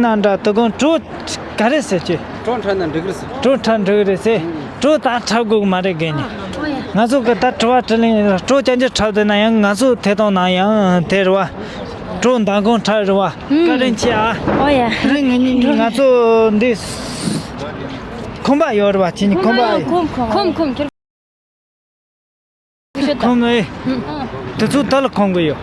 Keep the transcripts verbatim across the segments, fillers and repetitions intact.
ཨ་འདྲ་དུ་གོང་གྲོ་ག་རེ་ཟེར་གྱི། གྲོ་འཁྲབ་ན་འགྲིག་གི་རེད་ཟེར། གྲོ་འཁྲབ་འགྲིག་གི་རེད་ཟེར། གྲོ་ད་འཁྲབ་དགོས་གི་མ་རེད་གས་ནི། ང་ཚོ་གི་ད་དྲི་བ་དྲི་ལན་གྲོ་ཅན་ཅི་འཁྲབ་དེ་ན་ཡང་ང་ཚོ་ཐད་གཏོང་ན་ཡང་དེ་རེད་བ། གྲོ་མདང་དགོང་འཁྲབ་རེད་བ། བཀའ་དྲིན་ཆེ་ཨ། ཨོ་ཡ། རིང་ངེད་གཉིས་ང་ཚོ་འདི་ཁོམ་པ་ཡོད་རེད་བ། ཁྱེད་གཉིས་ཁོམ་པ་ཡོད། ཁོམ་ཁོམ་ཁོམ་ཁོམ་ཁྱེར། ཁོམ་ཨེ། དུས་ཚོད་ད་ལ་ཁོམ་གི་ཡོད།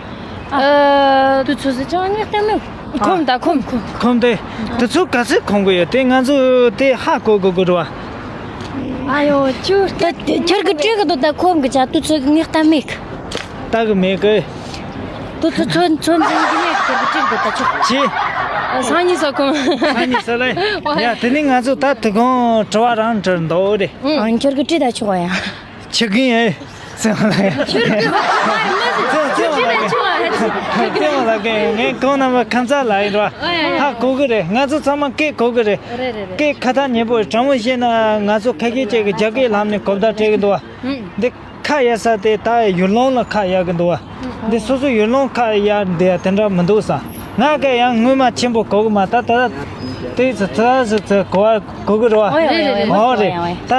ཨ། དུས་ཚོད་ཟེར་ཅང་ངས་བལྟས་མེད། ཁོམ་ད་ཁོམ་ཁོམ། ཁོམ་དེ། དུས་ཚོད་ག་ཚོད་ཁོམ་གི་ཡོད་དེ་ང་ཚོ་དེ་ཧ་གོ་དགོས་གི་རེད་བ། ཨ་ཡོ་ཁྱོད་ད་ཁྱོད་ཀྱི་དྲི་གི་འདུག་ད་ཁོམ་གི་ཅག་དུས་ཚོད་ངས་བལྟས་མེད་གི། ལྟ་གི་མེད་གི། དུས་ཚོད་ཚོད་ཚོད་འཛིན་གི་མེད་གི་དྲི་གི་འདུག་ད་ཁྱོད། ཅི། སང་ཉིན་ས་ཁོམ། སང་ཉིན་ས་ལེ། ཡ་དེ་ནི་ང་ཚོ་ད་དུས་གང་དྲི་བ་རང་དྲིར་འདུག་རེད། ཨང་ཁྱོད་ཀྱི་དྲི་ད་ཆོག་ཡ། ཆི་གིན་ཨེ། ཙེ་མ་ལ་ཡ། ཙེ་མ་ལ་གིན་ངས་གོང་ན་མ་ཁམས་ཚ་ལ་ཡིན་ར། ཧ་གོ་གི་རེད། ང་ཚོ་ཚང་མ་སྐད་གོ་གི་རེད། སྐད་ཁ་ཐག་ཉེ་པོ་རེད། དྲང་མོ་བཤད་ན་ང་ཚོ་ཁ་ཤས་ཅིག་གི་རྒྱ་སྐད་ལམ་ནས་གོ་བརྡ་སྤྲད་གི་འདུག་བ། འདི་ཁ་ཡ་ས་དེ་ད་ཡུལ་ལུང་ལ་ཁ་ཡ་གི་འདུག་བ། འདི་སོ་སོ་ཡུལ་ལུང་ཁ་ཡ་འདི་ཡ་དེ་འདྲ་མི་འདུག་ས། ང་ག་ཡང་སྔོན་མ་ཆེན་པོ་གོ་གི་མ་ད་ད་དེ་ཚོ་ཚ་ཚ་ཚ་གོ་བ་གོ་གི་རེད་བ། ཨོ་རེད་རེད་རེད། ཨོ་རེད། ད་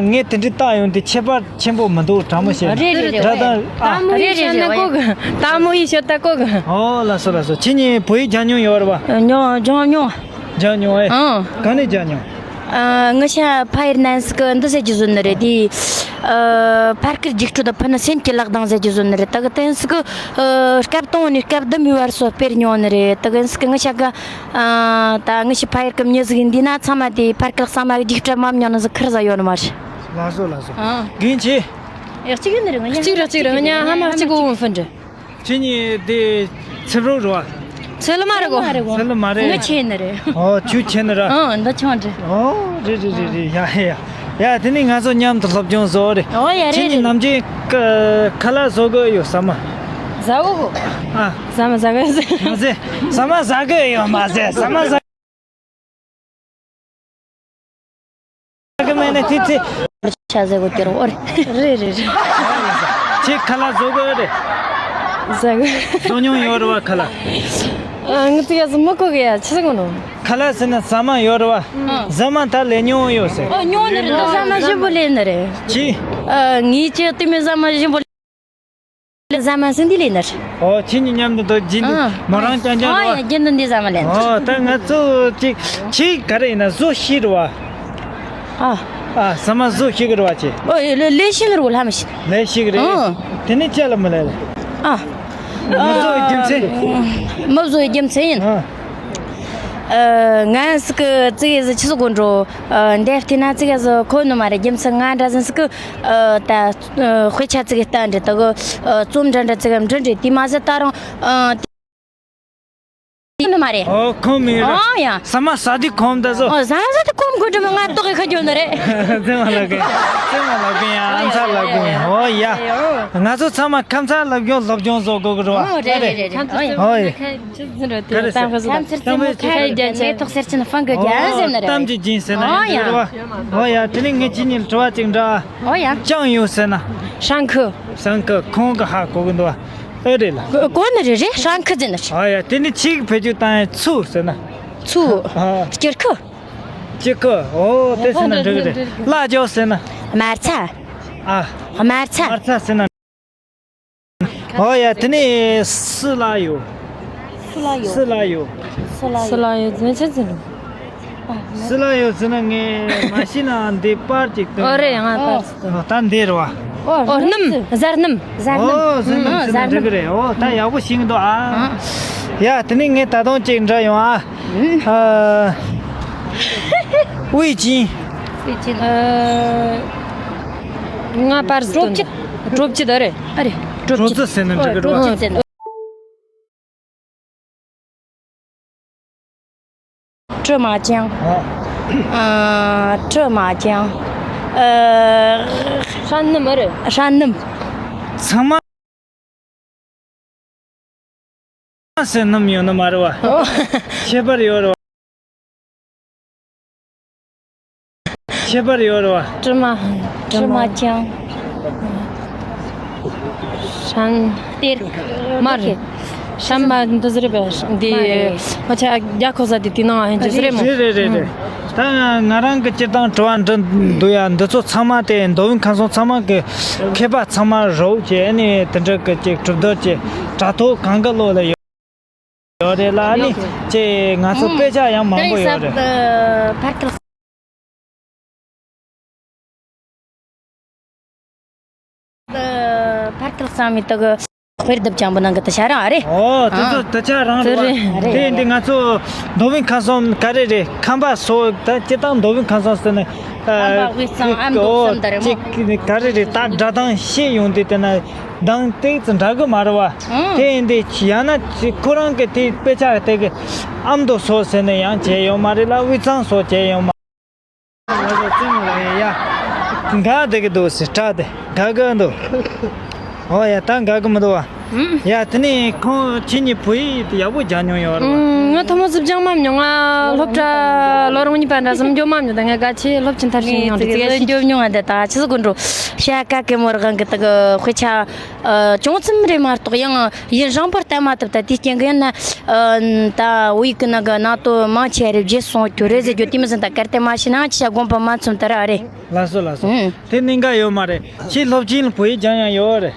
ངས་དེ་འདྲའི་བཏང་ཡོང་དུས་ཁྱད་པར་ཆེན་པོ་མི་འདུག་དྲང་མོ་བཤད་ན། རེད་རེད་རེད། ད་ད་ཨ། ཏ་མོ་ཡི་ཤོད་ན་གོ་གི། ཏ་མོ་ཡི་ཤོད་ད་གོ་གི། ཨོ་ལགས་སོ་ལགས་སོ། ཁྱེད་གཉིས་བོད་ཡིག་སྦྱང་མྱོང་ཡོད་རེད་བ། མྱོང་སྦྱང་མྱོང་། སྦྱང་མྱོང་ཨེ། ཨང་། གང་ནས་སྦྱང་མྱོང་། ཨ། ང་ཤ་ཕ་ཡུལ་ནང་སུ་གི་འདི་ཟེར་གྱི་བཟོ་ནི་རེད་དེ། ཨ། ཕ་སྐད་རྒྱུགས་སྤྲོད་དང་ཕུ་ནུ་སེམས་ཀྱི་ལག་གདང་ཟེར་གྱི་བཟོ་ནི་རེད། ད་གི་དེང་སུ་གི། ཨ། སྐབས་དང་པོ་ནས་སྐབས་བདུན་པའི་བར་སོ་སྤེལ་མྱོང་ནི་རེད། ད་གི་སུ་གི་ང་ཤ་གི། ཨ། ད་ང་ཤི་ཕ་ཡུལ་གི་མྱི་ཟིག་ཡིན་དུས་ན་ཚང་མ་དེ་ཕ་སྐད་ཚང་མ་རྒྱུགས་སྤྲོད་མ་མྱོང་ནི་ཟིག་ཁུར་ཟ་ཡོད་ནི་མ་རེད། ལགས་སོ་ལགས་སོ། ཨང་། རྒན་ཆེ། ཡ་གཅིག་ཡིན་ནི་རེད། ང་གཅིག་རེད་གཅིག་རེད། ང་ཧ་མ་གཅིག་གོ་འོང་ཕུན་རེད། ཁྱེད་གཉིས་དེ་ཚེ་རོགས་རེད་བ། ཚེ་ལུ་མ་རེད་གོ། ཚེ་ལུ་མ་རེད། ང་ཆེ་ནི་རེད། ཨོ་ཁྱོད་ཆེ་ནི་ར། ཨང་། འདི་ཆུང་རེད། ཨོ་རེད་རེད་རེད་རེད། ཡ་ཡ་ཡ། དེ་ནས་ང་ཚོ་མཉམ་དུ་སློབ་སྦྱོང་བཟོ་རེད། ཨོ་ཡ་རེད་རེད། ཁྱེད་གཉིས་ནམ་རྒྱུན་ཁ་ལག་བཟོ་གི་ཡོད་ཟ་མ། ཟ་གོ་གོ། ཨ། ཟ་མ་ཟ་གི་ཡོད་ཟ། མ་ཟེ། ཟ་མ་ཟ་གི་ཡོད་མ་ཟེ། ཟ་མ་ཟ། གི་མེད་ན་ཐིག་ཚེ། ཆ་ཟེར་གོ་ཀྱི་རོ། རེད་རེད་རེད། ཁྱེད་ཁ་ལག་བཟོ་གི་རེད། ཟ་གི། བཟོ་མྱོང་ཡོད་རེད་བ་ཁ་ལག། ཨ། ངི་ཚིག་ཡ་ཟི་མི་གོ་གི་ཡ་ཆི་ཟེར་གོ་ནོ། ཁ་ལག་ཟེར་ན་ཟ་མ་ཡོད་རེད་བ། ཟ་མ་ད་ལས་མྱོང་ཡོད་ཟེར། ཨོ་མྱོང་ནི་རེད། ཟ་མ་ཞིམ་པོ་ལས་ནི་རེད། ཅི། ཨ། ངི་ཅི་ཏི་མི་ཟ་མ་ཞིམ་པོ། ཟ་མ་སུ་འདི་ལས་ནར། ཨོ་ཁྱེད་གཉིས་མཉམ་དུ་འདུག་རྒྱུན་དུ་ཨ། མོ་རང་ཅང་ཅང་ཨ་རེད་བ། ཡ་རྒྱུན་དུ་འདི་ཟ་མ་ལས་ནར། ཨོ་ད་ང་ཚོ་ཅིག་ཁྱེད་ག་རེ་ཡིན་ན་བཟོ་ཤེས་རེད་བ། ཨ། ཨ་ཟ་མ་བཟོ་ཤེས་གི་རེད་བ་ཁྱེད། ཨོ་ཡ་ལས་ལས་ཤེས་ནི་རེད་གོ་ལྷ་མི་ཤེས། ལས་ཤེས་གི་རེད། ཨ། དེ་ནས་ཅི་ལ་མི་ལས་ལ། ཨ། མི་བཟོ་བའི་རྒྱུ་མཚན། མི་བཟོ་བའི་རྒྱུ་མཚན་ཡིན། ཨ། ཨ། ང་སི་ཀི་ཙི་གེ་ཟི་ཆི་སི་གོ་འགྲོ། ཨ། འདེབས་ཐི་ན་ཙི་གེ་ཟི་ཁོ་ནི་མ་རེད། རྒྱུ་མཚན་ང་འདྲ་ཟིན་སི་ཀི། ཨ། ད། ཨ། དཔེ་ཆ་ཙི་གེ་ལྟ་འདྲི་ད་གི། ཨ། རྩོམ་འདྲ་འདྲ་ཙི་གེ་འདྲི་འདྲི་དེ་མ་ཟད་ད་རུང་། ཨ། དེ་ནི་མ་རེད། ཨོ་ཁོམ་མི་ར། ཨོ་ཡ། ཟ་མ་ཟ་དུས་ཁོམ་ད་བཟོ། ཨོ་ཟ་ཟ་དུས་ཁོམ་དགོས་འདྲི་མ་ང་ཏོག་གི་ཁ་རྒྱོ་ནི་རེད། ཙེ་མ་ལ་གི། ཙེ་མ་ལ་གི་ཡ་ཨ་མཚར་ལ་གི། ཨོ་ཡ། ང་ཚོ་ཚང་མ་ཁམས་ཚ་ལབ་ཡོང་སློབ་སྦྱོང་བཟོ་དགོས་གི་རེད་བ། ཨོ་རེད་རེད་རེད། ཨོ་ཡ། ཁྱེད་ཚོ་ཚུར་འགྲོ་དུས་གཏམ་ཁ་ཟེར། གཏམ་ཚུར་ཚུར་མོ་ཁ་རྒྱན་ཆེ་ཐོག་སེར་ཆེན་ཧྥང་གི་རྒྱན་ཟེར་ནི་རེད། གཏམ་གྱི་རྒྱན་ཟེར་ན་ཡང་འགྲིག་རེད་བ། ཨོ་ཡ། དེ་ནས་ངས་ཁྱེད་གཉིས་ལ་དྲི་བ་གཅིག་འདྲི། ཨོ་ཡ། ཅང་ཡོད་ཟེར་ན། ཧྲང་ཁུ། ཧྲང་ཁུ་ཁོང་གི་ཧ་གོ་གི་འདུག་བ། ཨེ་རེད་ལ། གོ་ནི་རེད་རེད། ཧྲང་ཁུ་ཟེར་ནི་རེད། ཨོ་ཡ། དེ་ནས་ཕྱིའི་བེད་སྤྱོད་བཏང་ཡ་ཚུ་ཟེར་ན། ཚུ། ཨ། སྐྱུར་ཁུ། སྐྱུར་ཁུ། ཨོ་དེ་ཟེར་ན་འགྲིག་གི་རེད། ལ་ཇོ་ཟེར་ན། དམར་ཚ། ཨ། དམར་ཚ། དམར་ཚ་ཟེར་ན། ཨོ་ཡ། དེ་ནས་སི་ལ་ཡོ། སི་ལ་ཡོ། སི་ལ་ཡོ། སི་ལ་ཡོ་ཟེར་ཆེ་ཟེར། སི་ལ་ཡོ་ཟེར་ན་ངས་མ་ཤེས་ན་འདི་པར་ཅིག་སྟོན། ཨོ་རེད། ཡང་པར་ཅིག་སྟོན། ཨོ་ད་འདི་རེད་བ། ཨོ་སྣུམ། གཟར་སྣུམ། གཟར་སྣུམ། ཨོ་གཟར་སྣུམ་ཨ་ཟེར་ན་གཟར་འགྲིག་གི་སྣུམ་རེད། ཨོ་ད་ཡག་པོ་ཤེས་ཀྱི་འདུག་ཨ། ཡ་དེ་ནས་ངས་ད་དུང་ཅིག་འདྲི་ཡོང་ཨ། ཨ། ཝེ་ཅིན། ཝེ་ཅིན། ཨ། ང་པར་ཟིག་སྟོན། ཀྲོབ་ཅི། ཀྲོབ་ཅི་ད་རེད། ཨ་རེད། ཀྲོབ་ཅི་ཟེར་ན་འགྲིག་གི་རེད་བ། ཀྲོབ་ཅི་ཟེར་ན། ཀྲི་མ་ཅང་། ཨ། ཨ། ཀྲི་མ་ཅང་། ཨ། ཧྲན་ནི་མ་རེད། ཧྲན་ནི། ཚང་མ། ཟེར་ནམ་ཡོད་ནི་མ་རེད་བ། ཨོ། ཁྱད་པར་ཡོད་རེད་བ། ཁྱད་པར་ཡོད་རེད་བ། ཀྲི་མ། ཀྲི་མ་ཅང་། ཧྲན། ཏེར། མ་རེད། ཤམ་མ་འདི་ཟེར་བས་འདི་མ་རེད། ང་ཆ་རྒྱ་ཁོ་ས་དེ་དེ་ནང་ཧན་ཅི་ཟེར་མོ། རེད་རེད་རེད་རེད། ད་ང་རང་གི་སྤྱིར་བཏང་དྲི་བ་འདྲི་འདུག་ཡ། འདི་ཚོ་ཚང་མ་དེ་མདོ་དབུས་ཁམས་གསུམ་ཚང་མ་གི་མཁས་པ་ཚང་མ་རོགས་བྱས་ནས་དེ་འདྲ་གི་ཅིག་གྲུབ་རྡོར་གྱི་དྲ་ཐོག་གང་གི་ལོ་ལ་ཡོད་རེད་ལ། ཨ་ནི་ཅེ་ང་ཚོ་དཔེ་ཆ་ཡང་མང་པོ་ཡོད་རེད། ཕར་ཐལ་ཕར་ཐལ་ས་མི་དག་དཔེར་བརྡབ་ཅང་པོ་ནང་གི་ད་ཤ་རང་རེད། ཨོ་དེ་ཚོ་ད་ཆ་རང་རེད་བ། དེ་འདི་ང་ཚོ་མདོ་དབུས་ཁམས་གསུམ་ག་རེ་རེད། ཁམས་པ་སོགས་ད་སྤྱིར་བཏང་མདོ་དབུས་ཁམས་གསུམ་ཟེར་ནས་ཁམས་པ་དབུས་གཙང་ཨ་མདོ་གསུམ་ད་རེད་མོ། ཅིག་ག་རེ་རེད། ད་སྒྲ་གདངས་ཤེས་ཡོང་དུས་དེ་ན་གདངས་ཏིག་ཙམ་འདྲ་གི་མ་རེད་བ། དེ་འདི་ཡང་ན་ཅིག་ཁོ་རང་གི་དེ་དཔེ་ཆ་དེ་གི་ཨ་མདོ་སོགས་ཟེར་ནས་ཡང་བྱས་ཡོད་མ་རེད་ལ། དབུས་གཙང་སོགས་བྱས་ཡོད་མ། ང་ཚོ་བཙུན་མོ་ལ་ཡ་ཡ། འགག་བསྡད་ཀྱི་འདུག་ཟེར་སྐྲག་སྟེ་འགག་གི་འདུག་ཨོ་ཡ་ད་འགག་གི་མི་འདུག་བ། ཡ་དེ་ནས་ཁོང་ཁྱེད་གཉིས་བོད་ཡིག་ཡག་པོ་སྦྱང་མྱོང་ཡོད་རེད་བ། ང་ཐོག་མ་ཚོ་སྦྱང་མ་མྱོང་། ང་སློབ་གྲྭ་ལོ་རང་གཉིས་པ་འདྲ་ཙམ་འགྱོ་མ་མྱོང་། ད་ང་ག་ཆེ་སློབ་ཆེན་མཐར་ཕྱིན་མྱོང་། ད་ཙི་ག་ཤི་འགྱོ་མྱོང་། ང་འདི་ད་ཆི་ཟིག་གོ་འགྲོ་ཤ་ཀ་ཀེ་མོ་རང་གི་ད་གི་དཔེ་ཆ་ཨ་ཅུང་ཙམ་རེ་མ་གཏོགས་ཡང་ཡུན་རིང་པོར་བལྟ་མ་ཐུབ། ད་དེའི་རྐྱེན་གྱིས་ཡིན་ན་ཨ་ད་བོད་ཡིག་གི་ནང་གི་ནང་དོན་མང་ཆེ་རེ་བརྗེད་སོང་རྒྱུ་རེད་ཟེར་རྒྱུ་དེ་མི་ཟིན། ད་གལ་ཏེ་མ་ཤེས་ན་ཅི་བྱ་དགོངས་པ་མ་ཚོམ་ད་ར་རེད། ལགས་སོ་ལགས་སོ། ཨུ། དེ་གནད་འགག་ཡོད་མ་རེད། ཁྱེད་སློབ་ཆེན་ལ་བོད་ཡིག་སྦྱང་ཡང་ཡོད་རེད།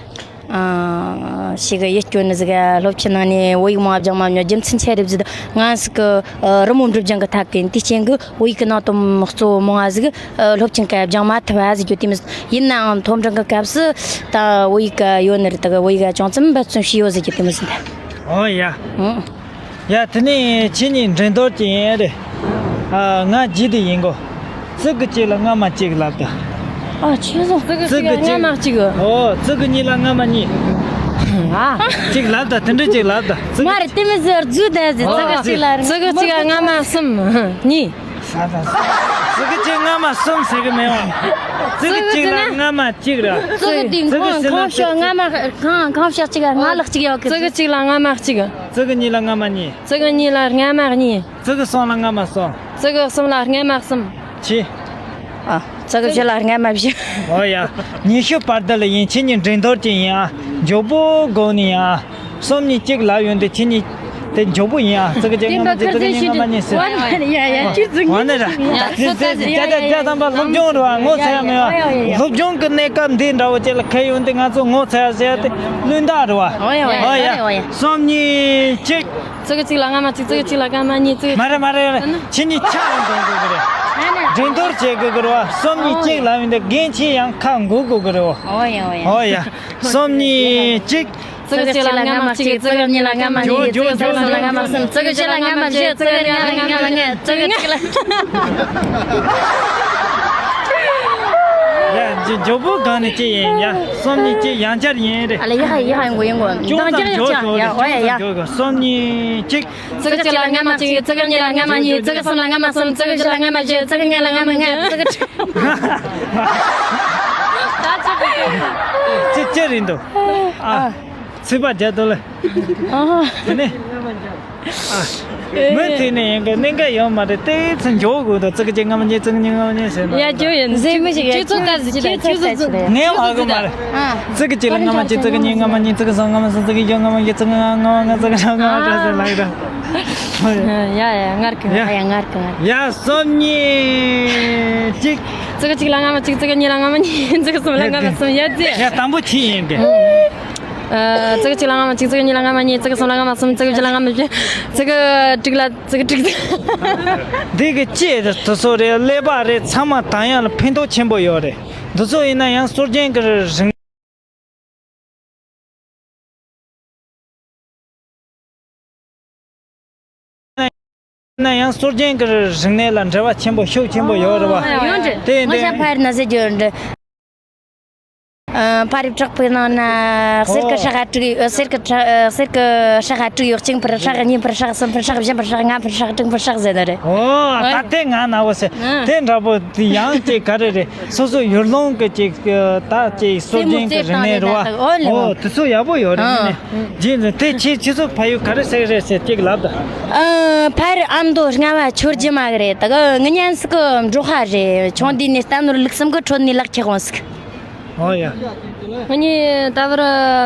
ཨ་ཞིག་གི་ཡིད་སྐྱོ་ནི་ཟིག་སློབ་ཆེན་ནང་ནས་བོད་ཡིག་མང་སྦྱང་མ་མྱོང་། རྒྱུ་མཚན་ཆེ་རེད་ཟེར། ང་ཟིག་གི་ཨ་རི་མོ་འགྲོ་སྦྱང་གི་ཐད་ཀྱི་དེའི་རྐྱེན་གྱིས་བོད་ཡིག་གི་ནང་དོན་གཙོ་བོ་མང་བ་ཟིག་ཨ་སློབ་ཆེན་སྐབས་སྦྱང་མ་ཐུབ་པ་ཟེར་རྒྱུ་དེ་མི་ཟིན། ཡིན་ནའང་མཐོ་འབྲིང་གི་སྐབས་སུ་ད་བོད་ཡིག་ག་ཡོད་ནི་རེད། ད་གི་བོད་ཡིག་ག་ཅུང་ཙམ་འབད་བརྩོན་བྱས་ཡོད་ཟེར་རྒྱུ་དེ་མི་ཟིན་ད། ཨོ་ཡ། ཨང་། ཡ་དེ་ནས་ཁྱེད་གཉིས་འགྲན་བསྡུར་གྱི་ཡིན་རེད། ཨ་ང་རྗེས་དེ་ཡིན་གོ། ཙི་གུ་གཅིག་ལ་རྔ་མ་གཅིག་ལབ་ད། ཨ་ཁྱེད་ཚོ་ཙི་གུ་གཅིག་ལ་རྔ་མ་གཅིག་གི། ཨོ་ཙི་གུ་གཉིས་ལ་རྔ་མ་གཉིས། ཨ་གཅིག་ལབ་ད། དེ་འདྲ་གཅིག་ལབ་ད། ཙི་གུ་མ་རེད། དེ་མི་ཟེར་རྫུས་ད་ཟེར། ཨོ་ཙི་གུ་གཅིག་ལ་ཙི་གུ་གཅིག་ལ་རྔ་མ་གསུམ་གཉིས། ཙི་གུ་གཅིག་རྔ་མ་གསུམ་ཟེར་གི་མེད་བ། ཙི་གུ་གཅིག་ལ་རྔ་མ་གཅིག་ར། ཙི་གུ་དེ་ཙི་གུ་ཁང་ཁང་ཤོག་རྔ་མ་ཁང་ཁང་ཤོག་གཅིག་རྔ་ལག་གཅིག་ཡོད་གི། ཙི་གུ་གཅིག་ལ་རྔ་མ་གཅིག། ཙི་གུ་གཉིས་ལ་རྔ་མ་གཉིས། ཙི་གུ་གཉིས་ལ་རྔ་མ་གཉིས། ཙི་གུ་གསུམ་ལ་རྔ་མ་གསུམ། ཙི་གུ་གསུམ་ལ་རྔ་མ་གསུམ། ཆི། ཨ་ཙི་གུ་བཞི་ལ་རྔ་མ་བཞི། ཨོ་ཡ། ཉི་ཤུ་བར་དུ་ལ་ཡིན། ཁྱེད་གཉིས་འགྲན་བསྡུར་གྱི་ཡིན་ཨ། མགྱོགས་པོ་སྒོ་ནས་ཡིན་ཨ། གསུམ་གཉིས་གཅིག་ལབ་ཡོང་དུས་ཁྱེད་གཉིས་དེ་མགྱོགས་པོ་ཡིན་ཨ། ཙི་གུ་གཅིག་རྔ་མ་གཅིག་ཙི་གུ་གཉིས་རྔ་མ་གཉིས་ཟེར། ཡ་ཡ་ཡ་ཅི་ཙི་གུ་ཨ་ནི་ར། ད་ཙི་ཙི་ཙི་ཅ་ཅ་ཅ་དམ་པ་སློབ་སྦྱོང་རེད་བ། ངོ་ཚ་ཡ་མེད་བ། སློབ་སྦྱོང་གི་གནས་སྐབས་འདི་འདྲ་བོ་ཅིག་ལ་ཁེལ་ཡོང་དུས་ང་ཚོ་ངོ་ཚ་ཡ་ཟེར་ཡ་དེ་བླུན་རྟགས་རེད་བ། ཨོ་ཡ་ཨོ་ཡ། གསུམ་གཉིས་གཅིག་ཙི་གུ་གཅིག་ལ་རྔ་མ་གཅིག་ཙི་གུ་གཅིག་ལ་རྔ་མ་གཉིས། ཙི་གུ་མ་རེད་མ་རེད་མ་རེད། ཁྱེད་གཉིས་ཆ་ཡང་འདོན་དགོས་ཀྱི་རེད། འགྲན་བསྡུར་བྱེད་དགོས་ཀྱི་རེད་བ། གསུམ་གཉིས་གཅིག་ལབ་ཡིན་ཏེ་རྒན་ཁྱེད་ཡང་ཁ་འགུག་དགོས་ཀྱི་རེད་བ། ཨོ་ཡ་ཨོ་ཡ། ཨོ་ཡ། གསུམ་གཉིས་གཅིག་ཙི་གུ་གཅིག་ལ་རྔ་མ་གཅིག་ཙི་གུ་གཉིས་ལ་རྔ་མ་གཉིས། ཙི་གུ་གསུམ་ལ་རྔ་མ་གསུམ། ཙི་གུ་བཞི་ལ་རྔ་མ་བཞི། ཙི་གུ་ལྔ་ལ་རྔ་མ་ལྔ། ཙི་གུ་གཅིག་ལ། ཡ་ཇོ་ཇོ་བོ་གང་ནས་སྐྱེས་ཡིན་ཡ། གསུམ་གཉིས་གཅིག་ཡང་བསྐྱར་ཡིན་རེད། ཨ་ལ་ཡ་ཧ་ཡ་ཧ་ཡིན་གོ་ཡིན་གོ། ཅུང་ཙམ་འདང་རྒྱག་ཅུང་ཙམ་ཡ་ཧོ་ཡ་ཡ། གསུམ་གཉིས་གཅིག་ཙི་གུ་གཅིག་ལ་རྔ་མ་གཅིག་ཙི་གུ་གཉིས་ལ་རྔ་མ་གཉིས། ཙི་གུ་གསུམ་ལ་རྔ་མ་གསུམ། ཙི་གུ་བཞི་ལ་རྔ་མ་བཞི། ཙི་གུ་ལྔ་ལ་རྔ་མ་ལྔ། ཙི་གུ་ཅི་ཅི་རེད་འདུག་ཨ་ཚིག་པ་རྒྱ་དོ་ལེ། ཨ་དེ་ནས་ཨ་མུ་མཐུད་ནས་ཡིན་གི་གནད་འགག་ཡོད་མ་རེད། ཏོག་ཙམ་མགྱོགས་དགོས་འདུག་ཙི་གུ་གཅིག་རྔ་མ་གཉིས། ཙི་གུ་གཉིས་རྔ་མ་གཉིས་ཟེར་ན། ཡ་ཇོ་ཡིན་ཟེར་མི་ཞིག་ཡ་ཁྱོད་ཚོ་ལྟ་ཟེར་གྱི་ཁྱོད་ཚོ་ལྟ་ཟེར། ངས་བ་གི་མ་རེད། ཙི་གུ་གཅིག་ལ་རྔ་མ་གཅིག་ཙི་གུ་གཉིས་རྔ་མ་གཉིས། ཙི་གུ་གསུམ་རྔ་མ་གསུམ། ཙི་གུ་བཞི་རྔ་མ་བཞི། ཙི་གུ་ལྔ་རྔ་མ་ལྔ། ཙི་གུ་ལྔ་རྔ་མ་ལྔ་ཟེར་ལབ་ཡོད། ཡ་ཡ་ངར་གི་ཡ་ཡ་ངར་གི་ངར། ཡ་གསུམ་གཉིས་གཅིག་ཙི་གུ་གཅིག་ལ་རྔ་མ་གཅིག་ཙི་གུ་གཉིས་ལ་རྔ་མ་གཉིས། ཙི་གུ་གསུམ་ལ་རྔ་མ་གསུམ། ཡ་ཙི། ཡ་དང་པོ་ཁྱི་ཡིན་གི། ཨ་ཙི་གུ་གཅིག་ལ་རྔ་མ་གཅིག་ཙི་གུ་གཉིས་ལ་རྔ་མ་གཉིས། ཙི་གུ་གསུམ་ལ་རྔ་མ་གསུམ། ཙི་གུ་བཞི་ལ་རྔ་མ་བཞི། ཙི་གུ་དྲུག་ལ་ཙི་གུ་དྲུག་འདི་གི་ལྕེ་དེ་ཚོ་རེད། ཀླད་པ་རེད། ཚང་མ་དང་ཡང་ལ་ཕན་ཐོགས་ཆེན་པོ་ཡོད་རེད། འདི་ཚོ་ཡིན་ན་ཡང་སྲོལ་རྒྱུན་གྱི་རིག་ན་ཡང་སྲོལ་རྒྱུན་གྱི་རིག་གནས་ལ་འབྲེལ་བ་ཆེན་པོ་ཤུགས་ཆེན་པོ་ཡོད་རེད་བ། ཡོད་རེད། དེ་ང་ཞ་ཕར་ན་ཟེར་རྒྱུ་འདྲ། ཨ་ཕ་རི་བྲག་པའི་ནང་ན་གསེར་གྱི་ཧྲ་ག་དྲུག་ཡོད། གསེར་གྱི་ཁྲ་ཨ་གསེར་གྱི་ཧྲ་ག་དྲུག་ཡོད། གཅིག་ཕུར་ཧྲག་གཉིས་ཕུར་ཧྲག་གསུམ་ཕུར་ཧྲག་བཞི་ཕུར་ཧྲག་ལྔ་ཕུར་ཧྲག་དྲུག་ཕུར་ཧྲག་ཟེར་ནི་རེད། ཨོ་ད་དེ་ང་ན་བོ་ཟེར། དེ་འདྲ་པོ་དེ་ཡང་ཅིག་ག་རེ་རེད། སོ་སོ་ཡུལ་ལུང་གི་ཅིག་ད་ཅིག་སྲོལ་རྒྱུན་གྱི་རིག་གནས་རེད་བ། ཨོ་དེ་ཚོ་ཡག་པོ་ཡོད་རེད། ཨ་ནི་རྗེས་འཛིན་དེ་ཁྱེད་ཁྱེད་ཚོ་ཕ་ཡུལ་ག་རེ་ཟེར་རེད་ཟེར་ཅིག་ལབ་ད། ཨ་ཕ་རི་ཨ་མདོ་རྔ་བ་ཆོས་རྒྱུད་མ་གི་རེད། ད་གི་ངི་ཉན་སི་གི་འབྲོག་ཁ་རེད། ཆུང་དུས་ནས་རྟ་ནོར་ལུག་གསུམ་གི་ཁྲོད་ནས་ལག་ཁྱེར་འོང་སི་གི། ཨོ་ཡ། ངེད་གཉིས་ད་བར་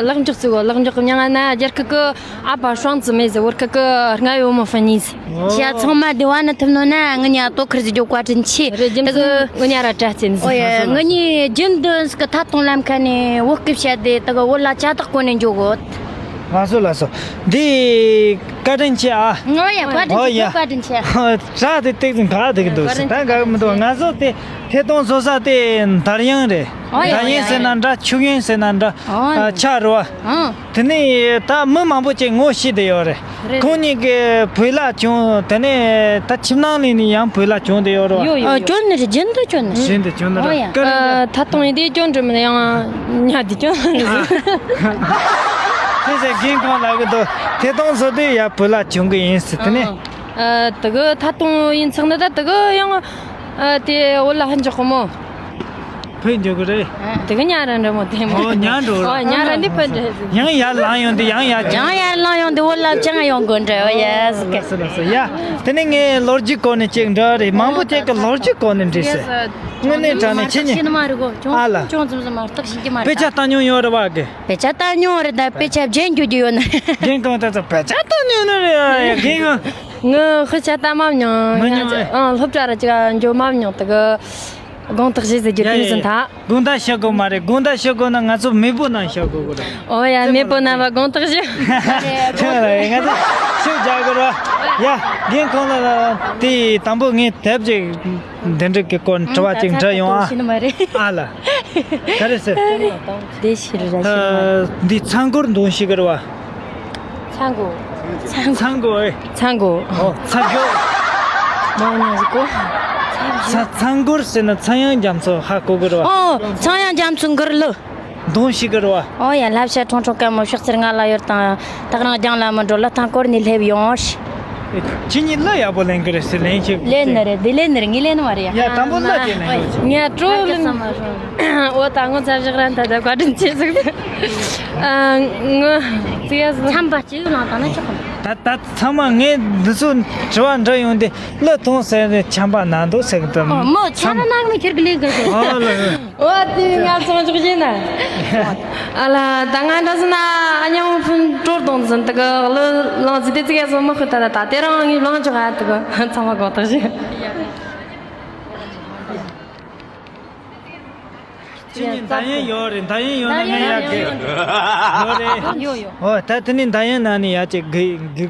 ལག་འཇོག་བརྩི་གོ། ལག་འཇོག་གི་མྱིང་ང་ན་རྒྱལ་ཁབ་ཀྱི་ཨ་ཕ་ཧྲང་ཙི་མེ་ཟེར། བོད་ཁུལ་གྱི་རྔ་ཡོད་མོ་ཧྥ་ཉི་ཟེར། ཞག་ཚང་མ་བདེ་བ་ན་ཐུབ་ནོ་ན། ངེད་གཉིས་ཨ་ཏོ་ཁུར་ཟེར་རྒྱུ་བཀའ་དྲིན་ཆེ། རེད། རྒྱུ་མཚན་ངེད་གཉིས་ར་དྲ་ཚན་ཟེར། ཨོ་ཡ། ངེད་གཉིས་རྒྱུན་དུ་ཟིག་གི་ཐད་གཏོང་ལམ་ཁ་ནས་བོད་སྐད་བཤད་དེ་ད་གི་བོད་ལ་ཅ་དག་གོན་ནས་འཇོག་གོ། ལགས་སོ་ལགས་སོ། འདི་བཀའ་དྲིན་ཆེ་ཨ། ཨོ་ཡ། བཀའ་དྲིན་ཆེ། ཨོ་ཡ། བཀའ་དྲིན་ཆེ། བཀའ་དྲིན་ཆེ། ད་འགའ་མི་འདུག་ང་ཚོ་དེ་ཐད་གཏོང་བཟོ་ས་དེ་འདར་དབྱངས་རེད། ཨོ་ཡ། འདར་དབྱངས་ཟེར་ན་འདྲ། ཆུ་དབྱངས་ཟེར་ན་འདྲ། ཨོ་ཡ། ཆ་རེད་བ། ཨང་། དེ་ནས་ད་མི་མང་པོ་ཅིག་ངོ་ཤེས་བསྡད་ཡོད་རེད། རེད། ཁོང་གཉིས་ཀྱི་བོད་ལྭ་གྱོན། དེ་ནས་ད་ཁྱིམ་ནང་ལ་ནི་ཡང་བོད་ལྭ་གྱོན་བསྡད་ཡོད་རེད་བ། ཡོད་ཡོད། ཨ། གྱོན་ནི་རེད། རྒྱུན་དུ་གྱོན་ནི་རེད། རྒྱུན་དུ་གྱོན་ནི་རེད། ཨོ་ཡ། ཨ། ཐད་གཏོང་ཡིན་དེ་གྱོན་འགྲོ་མི་ཡང་ཉལ་དེ་གྱོན་ནི་རེད། དེ་ཟེར་རྒན་ཁོང་ལབ་གི་འདུག་ཐད་གཏོང་བཟོ་དུས་ཡ་བོད་ལྭ་གྱོན་གི་ཡིན་ཟེར། དེ་ནས། ཨ། དེ་གི་ཐད་གཏོང་ཡིན་ཚེ་ནི་ད་དེ་གི་ཡང་། ཨ། དེ་བོད་ལྭ་ཧན་འཇོག་གི་མོ། ཕུད་འཇོག་གི་རེད། དེ་གི་ཉ་ར་འདྲ་མོ་དེ་མོ། ཨོ། ཉ་འགྲོ་ར། ཨོ། ཉ་ར་འདི་ཕུད་འདྲ། ཡང་ཡར་ལངས་ཡོང་དུས་ཡང་ཡར། ཡང་ཡར་ལངས་ཡོང་དུས་བོད་ལྭ་བཅང་ཡོང་དགོས་འདྲ། ཨོ་ཡ་ཟིག་གི། ལགས་སོ་ལགས་སོ། ཡ། དེ་ནས་ངས་ལོ་རྒྱུས་སྐོར་ནས་ཅིག་འདྲི་རེད། མང་པོ་ཅིག་གི་ལོ་རྒྱུས་སྐོར་ནས་འདྲི་ཟེར། དངོས་གནས་དྲང་གནས་ཁྱེད་གཉིས། ཨ་ལ། ཅུང་ཙམ་ཙམ་མ་གཏོགས་ཤེས་ཀྱི་མ་རེད། དཔེ་ཆ་ལྟ་མྱོང་ཡོད་རེད་བ་གི། དཔེ་ཆ་ལྟ་མྱོང་རེད། ད་དཔེ་ཆ་བརྗེད་འགྱོ་རྒྱུ་ཡོད་ན། རྒན་ཁོང་ད་ཚོ་དཔེ་ཆ་ལྟ་མྱོང་ནི་རེད་ཡ། རྒན་ཁོང་། ངའི་དཔེ་ཆ་ལྟ་མ་མྱོང་། མ་མྱོང་། ཨ། སློབ་གྲྭ་ར་ཅིག་འགྱོ་མ་མྱོང་། དེ་གི་དགོངས་དག་ཞུ་ཟེར་རྒྱུ་དེ་ཡིན་ད། དགོངས་དག་ཞུ་དགོས་མ་རེད། དགོངས་དག་ཞུ་དགོས་ན་ང་ཚོ་མེས་པོ་རྣམས་ཞུ་དགོས་གི་རེད། ཨོ་ཡ། མེས་པོ་རྣམས་ལ་དགོངས་དག་ཞུ། ང་ཚོ་ཞུ་རྒྱག་གི་རེད། ཡ། རྒན་ཁོང་ལ་དེ་དང་པོ་ངས་དེབ་ཅིག་འདི་འདྲ་གི་སྐོར་དྲི་བ་ཅིག་འདྲི་ཡོང་ཨ། ཨ་ལ། ག་རེ་ཟེར། དེ་ཕྱིར་ར་ཞིག་མ་རེད། འདི་ཚང་སྐོར་འདོན་ཤེས་གི་རེད་བ། ཚང་གོ། ཚང་གོ་ཨེ། ཚང་གོ། ཨོ། ཚང་གོ། མ་ཉན་གོ། ཚ། ཚང་སྐོར་ཟེར་ན་ཚངས་དབྱངས་རྒྱ་མཚོ་ཧ་གོ་གི་རེད་བ། ཨོ། ཚངས་དབྱངས་རྒྱ་མཚོ་མགུར་གླུ། འདོན་ཤེས་གི་རེད་བ། ཨོ་ཡ། བསླབ་བྱ་ཁྲུང་ཁྲུང་དཀར་མོ་ཕྱག་འཚལ་ང་ལ་ཡོད་དང་། ཐག་རིང་རྒྱང་ལ་མི་འགྲོ་ལི་ཐང་སྐོར་ནས་སླེབས་ཡོང་། ཁྱེད་གཉིས་གླུ་ཡག་པོ་ལེན་གི་རེད་ཟེར། ལེན་ཤེས། ལེན་ནི་རེད། འདི་ལེན་ནི་རེད། ངས་ལེན་ནི་མ་རེད་ཡ། ཡ། དང་པོ་གླུ་དེ་ལེན་དགོས། ངས་སྤྲོ་ལེན། ཨོ། ད་ངོ་ཚ་བཞག་ར་ད་ད་བཀའ་དྲིན་ཆེ་ཟིག་ཨ། ངོ་ཙི་ཡ་ཟིག་མཚམས་པ་གཅིག་ལངས་དང་ན་ཆོག་གམ། ད་ད་ཚང་མ་ངས་འདི་ཚོ་དྲི་བ་འདྲི་ཡོང་དུས་གླུ་ཐོངས་ཟེར་ནས་ཆམ་པ་ན་འདུག་ཟེར་གི་འདུག་ཨོ། མོ་ཆ་ར་ནང་མི་ཁྱེར་གི་ལེན་གི་འདུག་ཨོ་ལེ། ཨོ། དེ་ང་ཚོང་ཆོག་བྱས་ན། ཨ་ལ། ད་ང་འདྲ་ཟིན་ན་ཨ་ཉམ་ཕུན་སྤྲོར་གཏོང་ཟིན། དེ་གི་གླུ་བླངས་ཟིན་དེ་ཙི་ག་ཟིན་མི་ཤི། ད་ད་ད་དེ་རང་ངས་བླངས་ཆོག་ཨ། དེ་གི་ཚང་མ་དགོངས་དག་ཞུ། ཁྱེད་གཉིས་འདར་དབྱངས་ཡོད་རེད། འདར་དབྱངས་ཡོད་ན་ངས་ཡར་གི། ཡོད་རེད། ཡོད་ཡོད། ཨོ། ད་དེ་ནས་འདར་དབྱངས་ནང་ནས་ཡར་ཅིག་གི་གི་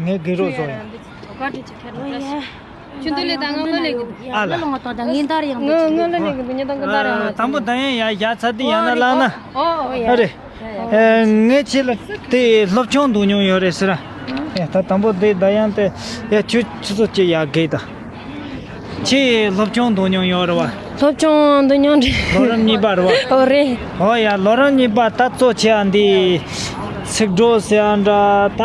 ངས་གི་རོགས་བཟོ་ཡིན། ཁྱོད་འདི་ལས་ད་ང་ལོ་ལས་གི་འདུག་ཨ་ལ། ལོ་ལོ་ང་དང་ད་ངའི་འདར་དབྱངས་ངའི་ངའི་ལོ་ལས་གི་འདུག་ངའི་ད་གི་འདར་དབྱངས་ང་དང་པོ་འདར་དབྱངས་ཡར་ཡར་ཚ་དེ་ཡར་ན་ལག་ན། ཨོ་ཨོ་ཡ། ཨ་རེད། ཨེ། ངས་ཁྱེད་ལ་དེ་སློབ་སྦྱོང་འདུག་མྱོང་ཡོད་རེད་ཟེར། ཨེ། ད་དང་པོ་དེ་འདར་དབྱངས་དེ་ཡ་ཁྱོད་ཁྱོད་ཚོ་ཅིག་ཡར་གི་ད། ཁྱེད་སློབ་སྦྱོང་འདུག་མྱོང་ཡོད་རེད་བ། སློབ་སྦྱོང་འདུག་མྱོང་རེད། ལོ་རིམ་གཉིས་པ་རེད་བ། ཨོ་རེད། ཨོ་ཡ། ལོ་རིམ་གཉིས་པ་ད་གཙོ་ཆེ་བ་འདི་ཚིག་གྲོགས་ཟེར་ཡ་འདྲ་ད་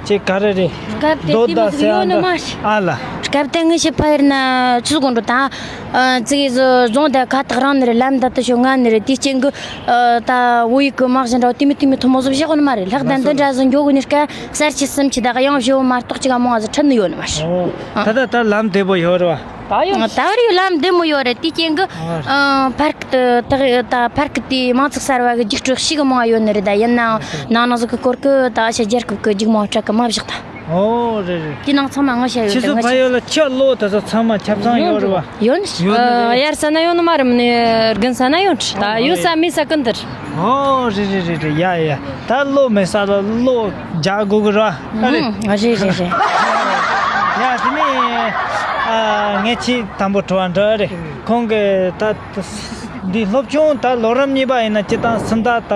ཅིག་ག་རེ་རེད། སྐབས་དེ་རྡོ་དེ་མོ་ཟིག་ཟེར་ཡ་ཡོད་ནི་འདྲ། མ་རེད། ཨ་ལ། སྐབས་དེ་ངས་ཤི་ཕ་ཡུལ་ན་ཆུ་དགོང་དྲོ་ད། ཨ། ཙི་གེ་ཟོ་རྫོང་དེ་ཁ་ཐག་རིང་ནི་རེད། ལམ་ད་ལྟ་ཤོ་ང་ནི་རེད། དེའི་རྐྱེན་གི། ཨ། ད་བོད་ཡིག་གི་མ་གཞི་འདྲ་བོ་དེ་མི་དེ་མི་ཐུ་མོ་ཟོ་བཞག་གོ་ནི་མ་རེད། ལྷག་ད་འདི་འདྲ་ཟིག་འགྱོ་གོ་ནི་སྐད་གསར་ཆི་སུམ་ཆི་ད་གཡང་བཞི་བོ་མ་གཏོགས་ཅིག་ག་མོ་ང་ཟིག་ཁྲིད་ནི་ཡོད་ནི་མ་རེད། ཨོ། ད་ལྟ་ད་ལམ་བདེ་པོ་ཡོད་རེད་བ། ད་ཡོད། ད་བར་ཡོད། ལམ་བདེ་མོ་ཡོད་རེད། དེའི་རྐྱེན་གི། ཨ། ཕར་གི་ད་ད་ཕར་གི་དེ་མང་ཚིག་གསར་བ་གི་རྒྱུགས་སྤྲོད་ཤི་གི་མང་བ་ཡོད་ནི་རེད། ད་ཡིན་ནའང་ནང་ནང་ཟིག་གི་སྐོར་གི་ད་ཨ་ཤ་རྒྱལ་ཁབ་གི་རྒྱུགས་མང་སྤྲད་གི་མ་བཞག་ད། ཨོ་རེད་རེད། དེ་ནང་ཚང་མ་ངོ་ཤེས་ཡོད། ཁྱེད་ཚོ་ཕ་ཡུལ་ལ་ཆུ་གློག་དེ་ཚོ་ཚང་མ་ཆ་ཚང་ཡོད་རེད་བ། ཡོད་ནི། ཡོད་ནི་རེད། ཨ། དབྱར་ས་ན་ཡོད་ནི་མ་རེད། མིན་ནི་དགུན་ས་ན་ཡོད་ནི་རེད། ད་ཡོད་ས་མེད་ས་ཀུན་དེར། ཨོ་རེད་རེད་རེད་རེད། ཡ་ཡ། ད་གློག་མེད་ས་ལ་གློག་རྒྱག་དགོས་གི་རེད་བ། ཨ་རེད། ཨ་རེད་རེད་རེད། ཡ་དེ་ནས་ཨ་ངས་ཁྱེད་དང་པོ་དྲི་བ་འདྲི་རེད། ཁོང་གི་ད་འདི་སློབ་ཆུང་ད་ལོ་རིམ་གཉིས་པ་ཡིན་ན་སྤྱིར་བཏང་སུམ་རྟགས་ད་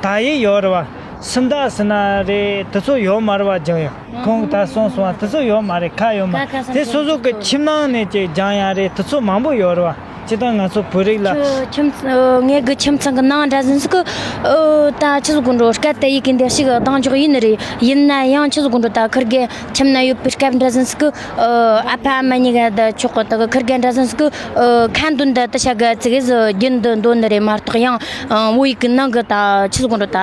ད་ཡིག་ཡོད་རེད་བ། སུམ་རྟགས་ཟེར་ན་རེད། དེ་ཚོ་ཡོད་མ་རེད་བ། སྦྱང་ཡ་ཁོང་གིས་ད་གསུངས་སོང་བ། དེ་ཚོ་ཡོད་མ་རེད། ཁ་ཡོད་མ་རེད། དེ་སོ་སོ་གི་ཁྱིམ་ནང་ནས་ཀྱི་སྦྱང་ཡ་རེད། དེ་ཚོ་མང་པོ་ཡོད་རེད་བ། སྤྱིར་བཏང་ང་ཚོ་བོད་རིགས་ལ། ཁྱོད་ཁྱིམ་ཚང་། ངེད་གི་ཁྱིམ་ཚང་གི་ནང་འདྲ་ཟིག་གི། ཨོ། ད་ཆི་ཟིག་གོ་འགྲོ། སྐད་དེ་ཡི་གེ་འདི་ཞིག་གདངས་འཇོག་ཡིན་ནི་རེད། ཡིན་ན་ཡང་ཆི་ཟིག་གོ་འགྲོ། ད་ཁིར་གེ་ཁྱིམ་ན་ཡོད་པའི་སྐབས་འདྲ་ཟིག་གི། ཨོ། ཨ་ཕ་ཨ་མ་གཉིས་ཀ་ད་ཆོག་གི། ད་གི་ཁིར་གེ་འདྲ་ཟིག་གི། ཨོ། ཁ་འདོན་ད་ད་ཤ་ག་ཙི་གེ་ཟིག་རྒྱུན་དུ་འདོན་ནི་རེད་མ་གཏོགས། ཡང་བོད་ཡིག་གི་ནང་གི་ད་ཆི་ཟིག་གོ་འགྲོ། ད་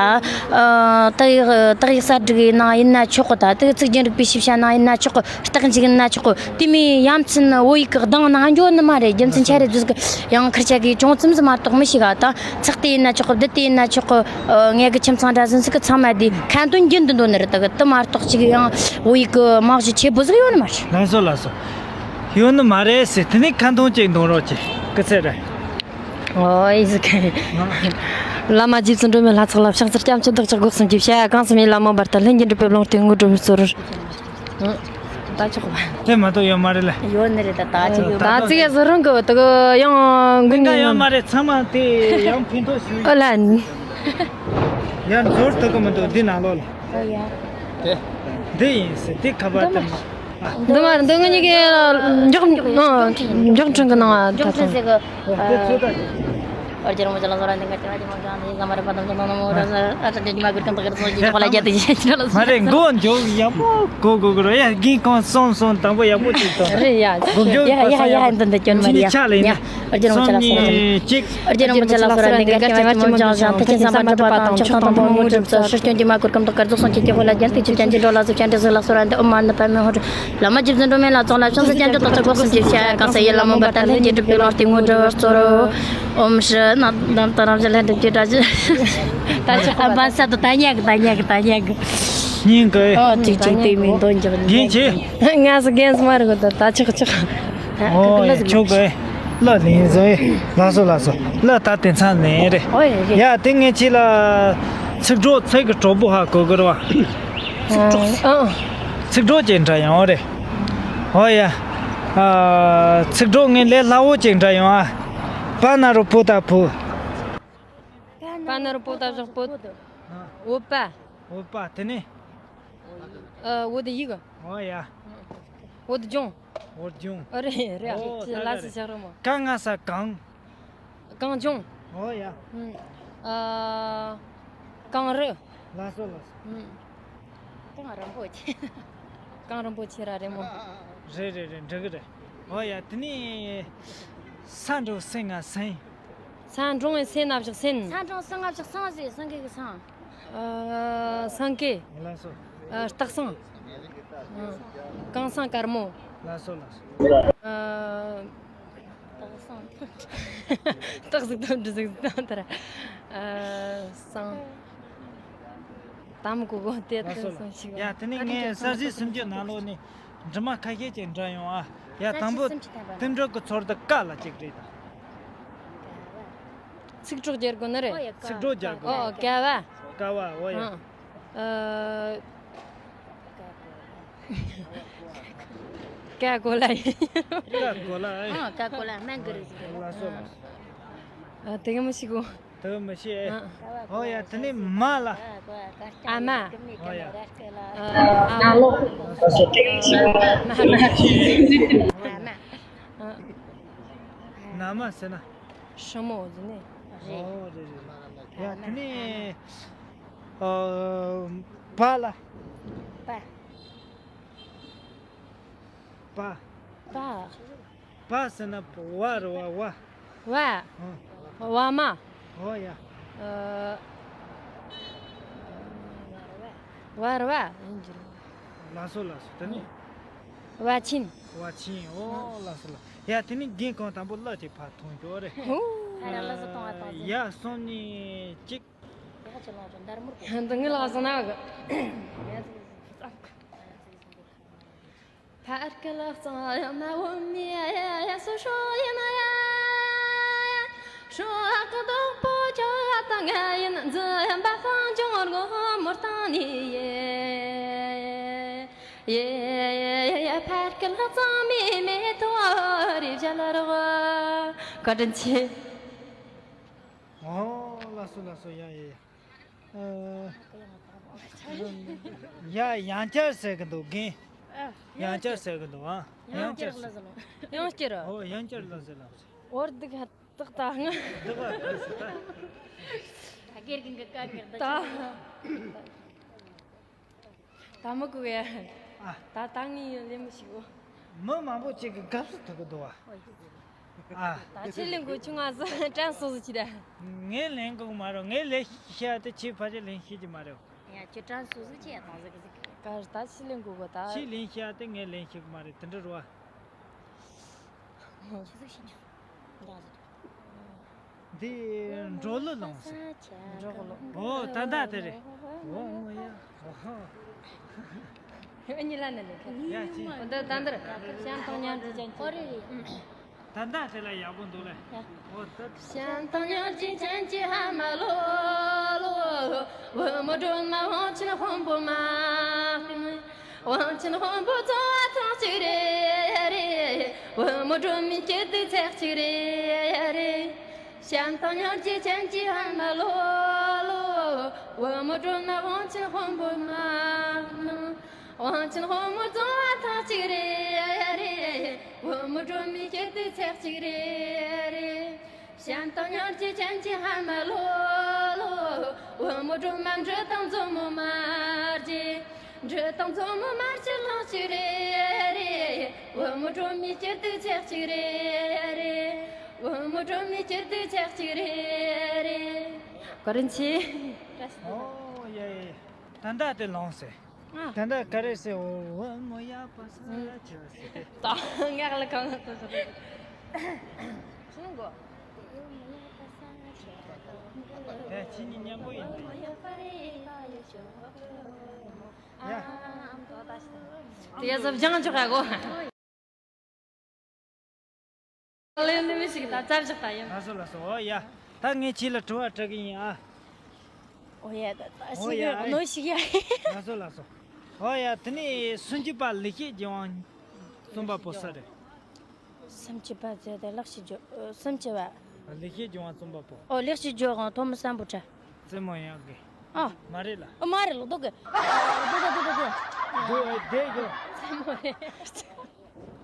ཨོ། ད་ཡིག་ད་ཡིག་གསར་སྒྲིག་ཡི་ནང་ཡིན་ན་ཆོག་གི། ད་ད་ཚིག་རྒྱན་རིག་པའི་ཞིབ་ཆ་ནང་ཡིན་ན་ཆོག་གི། རྟགས་འཇུག་ན་ཆོག་གི། དེ་མིན་ཡ་མཚན་བོད་ཡིག་གི་གདངས་ནང་འཇོག་ནི་མ་རེད། རྒྱུ་མཚན་ཆ་རེད་ཟེར་གི། ཡང་ཁིར་ཆ་གིས་ཅུང་ཙམ་ཟིག་མ་གཏོགས་མི་ཤེས་ག་ད་ཚེག་དེ་ཡིན་ན་ཆོག་གི། བདུད་དེ་ཡིན་ན་ཆོག་གི། ཨ། ངེད་གི་ཁྱིམ་ཚང་འདྲ་ཟིག་ཟིག་གི་ཚང་མ་དེ་ཁ་འདོན་རྒྱུན་དུ་འདོན་ནི་རེད། ད་གི་དེ་མ་གཏོགས་ཅིག་ཡང་བོད་ཡིག་གི་རྨང་གཞི་ཆེ་པོ་ཟིག་ཡོད་ནི་མ་རེད། ལགས་སོ་ལགས་སོ། ཡོད་ནི་མ་རེད་ཟེར། དེ་ནས་ཁ་འདོན་ཅིག་འདོན་རོགས་གྱིས། སྐུ་ཚེ་རིང་། ཨོ་ཨི་ཟིག་བླ་མ་རྗེ་བཙུན་སྒྲོལ་མའི་ལྷ་ཚོགས་ལ། ཕྱག་འཚལ་སྐྱབས་མཆི་བདག་ཅག་སྒོ་གསུམ་གྱི། ཕྱྭ་གང་སུ་མི་ལ་མོ་འབར་ཏེ། ལྷན་ཅིག་འགྲུབ་པའི་ལོངས་སྤྱོད་དངོས་གྲུབ་སྩོལ། ད་ཆོག་པ། དེ་མ་གཏོགས་ཡོད་མ་རེད་ལ། ཡོད་ནི་རེད། ད་ད་ཅིག་ཡོད། ད་ད་ཅིག་ཡ་ཟི་རང་གི་ད་གི་ཡང་མི་འགའ་ཡོད་མ་རེད། ཚང་མ་དེ་ཡང་ཕན་ཐོགས་ཞུ། ཨོ་ལ་ནི། ཡར་འཛུལ་ཐུབ་གི་མི་འདུག་འདི་ནང་ལོགས་ལ། ཨོ་ཡ། དེ། འདི་ཡིན་ཟེར། དེ་ཁ་པར་དེ་མ། འདི་མ་རེད། འདི་ང་གཉིས་ཀྱི་མགྱོགས་མགྱོགས་འཕྲིན་གི་ནང་ད་མགྱོགས་འཕྲིན་ཟེར་གི། འོ་དེ་ཚོ་ད། ཨོ་རྒྱལ་མོ་ཅ་ལག་སོ་ར་འདི་ག་ཅ་ཅ་མོ་ཅ་འདི་ཟ་མ་རེད་པ། དམ་ཅ་དང་ནོ་མོ་ར་ས་ཨ་ས་ཅ་ཉི་མ་གུར་གང་དག་གར་སོང་ཅི་ཅོག་ལ་རྒྱ་དེ་ཅི་ཅོག་ལ་མ་རེད། མགོ་མཇུག་ཡག་པོ་གོ་དགོས་གི་རོ། ཡ་རྒན་གང་སོང་སོང་དང་པོ་ཡག་པོ་ཅིག་དང་། རེད་ཡ། མགོ་མཇུག་ཡ་ཡ་ཡ་ཡ་འདི་འདི་སྐྱོན་མ་རེད་ཡ། ཆ་ལ་ཡིན་ཡ། ཨོ་རྒྱལ་མོ་ཅ་ལག་སོ་ར། གཅིག་ཨོ་རྒྱལ་མོ་ཅ་ལག་སོ་ར་འདི་ག་ཅ་ཅ་མོ་ཅ་ཅ་ཐུགས་ཆེན་བསམ་པ་འགྲུབ་པ་དང་། མཆོག་དང་ཐུན་མོང་དངོས་གྲུབ་སྩོལ། སྲིད་སྐྱོང་ཉི་མ་གུར་གང་དག་གར་རྫོགས་སངས་རྒྱས་ཀྱི་དཔལ་ལ་རྒྱན། དུས་ཀྱི་སྤྱན་གྱིས་འགྲོ་ལ་གཟིགས། སྤྱན་འདྲེན་གཟིགས་ལ་གསོལ་བ་འདེབས། ཨོཾ་མ་ཎི་པདྨེ་ཧཱུྃ། བླ་མ་རྗེ་བཙུན་སྒྲོལ་མའི་ལྷ་ཚོགས་ལ། བྱང་སེམས་སྤྱན་རས་གཟིགས་དང་ཕྱོགས་ཀུན་གསུམ་གྱི་ཕྱག་གང་ཟག་ཡིད་ལ་མོས་པ་དང་། ལྷན་ཅིག་འགྲུབ་པའི་ལོངས་སྤྱོད་དངོས་གྲུབ་སྩོལ། ཨོཾ་ཤྲཱི་ན་དྷ་ན་དྷ་རམ་ཤྲཱི་ལྷ་འདྲེན་གྱི་སྒྲ་ཇི། ད་ཆོག་ཨ་པ་ས་དུ་ད་ཉག་གི་ད་ཉག་གི་ད་ཉག་གི། སྙིང་གི། ཨོ་ཅིག་ཅིག་དེ་མིན་དོན་རྒྱག་རྒན་ཆེ། ང་སུ་རྒན་སུ་མ་རེད་གོ། ད་ད་ཆོག་ཆོག་ཨོ་ཡ་ཆོག་གི། ལ་ལིང་ཟོ་ཡི། ལགས་སོ་ལགས་སོ། ལ་ད་དེ་ཚང་ལེན་རེད། ཨོ་ཡ་རེད། ཡ་དེ་ངས་ཁྱེད་ལ་ཚིག་གྲོགས་ཚིག་གི་གྲོགས་པོ་ཧ་གོ་གི་རེད་བ། ཨ། ཚིག་གྲོགས་ཅིག་འདྲ་ཡོང་རེད། ཨོ་ཡ། ཨ། ཚིག་གྲོགས་ངས་ལས་སླ་བོ་ཅིག་འདྲ་ཡོང་ཨ། པ་ན་རོ་པོ་ད་པོ། པ་ན་རོ་པོ་ད་བཞག་པོ། འོད་པ། འོད་པ་དེ་ནས། ཨ། འོད་ཡིག་ཨོ་ཡ། འོད་ལྗང་། འོད་ལྗང་། ཨ་རེད་རེད། ཨོ་ཅི་ལ་སི་ཤག་རོ་མོ། ཀ་ང་ས་གང་། གངས་ལྗོངས། ཨོ་ཡ། ཨ། གངས་རི། ལགས་སོ་ལགས་སོ། གངས་རིན་པོ་ཆེ། གངས་རིན་པོ་ཆེ་ར་རེད་མོ། རེད་རེད་རེད། འགྲིག་གི་རེད། ཨོ་ཡ། དེ་ནས་ས་འབྲུ་སེང་ང་སེང་། ས་འབྲོང་བའི་སེང་ན་བཞག་སེང་། ས་འབྲོང་སེང་ང་བཞག་སེང་ཟེར། སེང་གེ་གི་སེང་། ཨ། སེང་གེ། ལགས་སོ། ཨ། སྟག་སེང་། ཨ། གངས་སེང་དཀར་མོ། ལགས་སོ་ལགས་སོ། ཨ། སྟག་སེང་། སྟག་ཟིག་དང་འབྲི་ཟིག་དང་དར། ཨ། སེང་། དམ་གོ་གོ་དེ་ལགས་སོ་ལགས། ཡ་དེ་ནས་ངས་གསར་བརྗེ་སུམ་ཅུ་ནང་ལོགས་ནས་འབྲི་མ་ཁ་ཤས་ཅིག་འདྲ་ཡོང་ཨ། ཡ་དང་པོ་དེ་འབྲི་གི་ཚོར་དུ་ཀ་ལ་ཅིག་རེད་ད། ཚིག་གྲོགས་རྒྱག་དགོས་ནི་རེད། ཚིག་གྲོགས་རྒྱག་དགོས། ཨོ་ཀ་བ། ཀ་བ། ཨོ་ཡ། ཨ། ཀ་གོ་ལ་ཡིན། ཀ་གོ་ལ་ཨེ། ཨ། ཀ་གོ་ལ་སྨན་གི་རིགས་ཟེར། ལགས་སོ་ལགས་སོ། ཨ། དེ་ག་མི་ཤེས་གོ། དེ་ག་མི་ཤེས་ཨེ། ཨ། ཨོ་ཡ། དེ་ནས་མ་ལ། ཨ་མ། ཨོ་ཡ། ཨ་མ། ན་མ་ཟེར་ན། ཧྲི་མོ་ཟེར་ནི། ཨོ་རེད་རེད་རེད། ཡ་དེ་ནས། ཨ། པ་ལ། པ། པ། པ། པ་ཟེར་ན་བ་རེད་བ། བ། བ། ཨ། བ་མ། ཨོ་ཡ། ཨ། བ་རེད་བ། ཡིན་གྱི་རེད། ལགས་སོ་ལགས་སོ། དེ་ནས། བ་ཆེན། བ་ཆེན། ཨོ་ལགས་སོ་ལགས། ཡ་དེ་ནས་རྒན་གང་དང་པོ་གླུ་དེ་ཕར་ཐོན་ཤོག་རེད། ཧུ། ཨ་ར་ལགས་སོ། གཏོང་བ་གཏོང་ཟེར། ཡ་གསུམ་གཉིས་གཅིག་འདི་ངའི་ལག་སོང་ན་གི། ཕར་ཁ་ལག་ཚང་ཡ་མ་འོ་མི་ཡ་ཡ་སོ་ཤོ་ཡ་ན་ཡ། ཤོ་ཀ་དོག་པོ་ཁྱོ་ཡ་ད་ང་ཡིན་འཛི་ཡ་འབའ་ཁང་ཅུང་རྒོ་མོར་ཏང་ནི་ཡེ། ཡེ་ཡེ་ཡེ་ཕར་ཁ་ལག་ཚང་མི་མེ་ཐོ་རི་བྱ་ལ་རོ། བཀའ་དྲིན་ཆེ། ཨོ་ལགས་སོ་ལགས་སོ། ཡ་ཡ་ཡ། ཨ། ཡ་ཡང་བསྐྱར་ཟེར་གི་འདུག་རྒན། ཨ། ཡང་བསྐྱར་ཟེར་གི་འདུག་ཨ། ཡང་བསྐྱར་ཟེར། ཡང་བསྐྱར་ལ་ཟེར་ལ། ཡང་བསྐྱར། ཨོ་ཡང་བསྐྱར་ལ་ཟེར་ལ། འོར་འདུག་ཧ་ཏག་ཏག་ང་། འདུག་ཨ་ཁ་ཟེར་ད། ད་སྒེར་གི་འགི་ཀ་གེར་ད། ད། ད་མི་གུ་གེ། ཨ། ད་ད་ངས་ལེན་མི་ཤེས་གོ། མི་མང་པོ་ཅིག་གི་དགའ་བསུ་ཐུབ་གི་འདུག་བ། ཨ། ད་ཁྱེད་ལེན་དགོས་ཆུང་ང་ཟིག་དྲན་སོང་ཟིག་ཁྱེད་ད། ངས་ལེན་དགོས་གི་མ་རེད། ངས་ལེན་ཤེས་ཡ་དེ་ཁྱེད་ཕལ་ཆེར་ལེན་ཤེས་ཀྱི་མ་རེད། ཡ་ཁྱེད་དྲན་སོང་ཟིག་ཁྱེད་ཡ་དང་ཟིག་ཟིག་ག་རེ་ད་ཁྱེད་ལེན་དགོས་གོ་ད། ཁྱེད་ལེན་ཤེས་ཡ་དེ་ངས་ལེན་ཤེས་གི་མ་རེད། དེ་འདྲ་རེད་བ། ཁྱེད་ཟིག་ཤེས་ཀྱི་འདྲ་ཟིག་འདི་འབྲོག་གླུ་ལོངས་སེ། འབྲོག་གླུ། ཨོ་ད་ད་དེ་རེད། ཨོ་མོ་ཡ། ཨོ་ཧོ། ཨ་ནི་ལ་ནི་ལེ། ཡ་ཅི། འདི་ད་འདིར། ཞང་ཐང་ཉང་ཅི་ཅན་ཅི། ཨོ་རེད་རེད། ད་ད་དེ་ལ་ཡག་པོ་འདུག་ལེ། ཡ། ཨོ་ད། ཞང་ཐང་ཉང་ཅི་ཅན་ཅི་ཧ་མ་ལོ་ལོ། བུ་མོ་སྒྲོལ་མ་དབང་ཆེན་དཔོན་པོ་མ། དབང་ཆེན་དཔོན་པོ་བཙོང་བ་ཐེངས་གཅིག་རེད་རེད། བུ་མོ་སྒྲོལ་མའི་སྐྱིད་སྡུག་ཚེགས་གཅིག་རེད་རེད། ཞང་ཐང་ཉང་ཅི་ཅན་ཅི་ཧ་མ་ལོ་ལོ། བུ་མོ་སྒྲོལ་མ་དབང་ཆེན་དཔོན་པོ་མ། དབང་ཆེན་དཔོན་མོ་བཙོང་བ་ཐེངས་གཅིག་རེད་རེད། བུ་མོ་སྒྲོལ་མའི་སྐྱིད་སྡུག་ཚེགས་གཅིག་རེད་རེད། ཞང་ཐང་ཉང་ཅི་ཅན་ཅི་ཧ་མ་ལོ་ལོ། བུ་མོ་སྒྲོལ་མ་འབྲི་དང་མཛོ་མོ་དམར་གྱི། འབྲི་དང་མཛོ་མོ་དམར་གྱི་ལྷན་ཅིག་རེད་རེད། བུ་མོ་སྒྲོལ་མའི་སྐྱིད་སྡུག་ཚེགས་གཅིག་རེད་རེད། བུ་མོ་སྒྲོལ་མའི་སྐྱིད་སྡུག་ཚེགས་གཅིག་རེད་རེད། བཀའ་དྲིན་ཆེ། ཨོ་ཡ་ཡ། ད་ད་དེ་ལོངས་སེ། ཨ། ད་ད་ག་རེ་ཟེར། འོ་འོ་མོ་ཡ་པ་ས་ཅི་བ་ཟེར་ཏེ། ད་ངག་ལ་གང་ལ་ཐོས་སོ། ཁྱི་གོ། ཨེ་ཁྱི་གཉིས་མཉམ་པོ་ཡིན་ཏེ། ཡ། དེ་ཡ་ཟབ་སྦྱང་ཆོག་ག་གོ། ལེ་ནི་མི་ཞིག་ད་ཙར་ཞིག་ད་ཡིན། ལགས་སོ་ལགས་སོ། ཨོ་ཡ། ད་ངས་ཁྱེད་ལ་དྲི་བ་དྲི་གི་ཡིན་ཨ། ཨོ་ཡ་ད་ད་ཨོ་ཞིག་ཡ་ཡ་ཨེ། གནོད་ཞིག་ཡ། ལགས་སོ་ལགས་སོ། ཨོ་ཡ་དེ་ནས་སུམ་ཅུ་པ་ལེགས་བཤད་ལྗོན་དབང་རྩོམ་པ་པོ་སུ་རེད། སུམ་ཅུ་པ་ཟེར་དེ་ལེགས་བཤད་ལྗོན། སུམ་ཅུ་པ། ལེགས་བཤད་ལྗོན་དབང་རྩོམ་པ་པོ། ཨོ་ལེགས་བཤད་ལྗོན་དབང་ཐོན་མི་སམ་བྷོ་ཊ། རྩེད་མོ་ཡག་གི། ཨ། མ་རེད་ལ། ཨ་མ་རེད་ལ་རྡོ་གི། རྡོ་གི་རྡོ་གི་རྡོ་གི། རྡོ་རྡོ་རྡོ་རྡོ། རྩེད་མོ་རེད།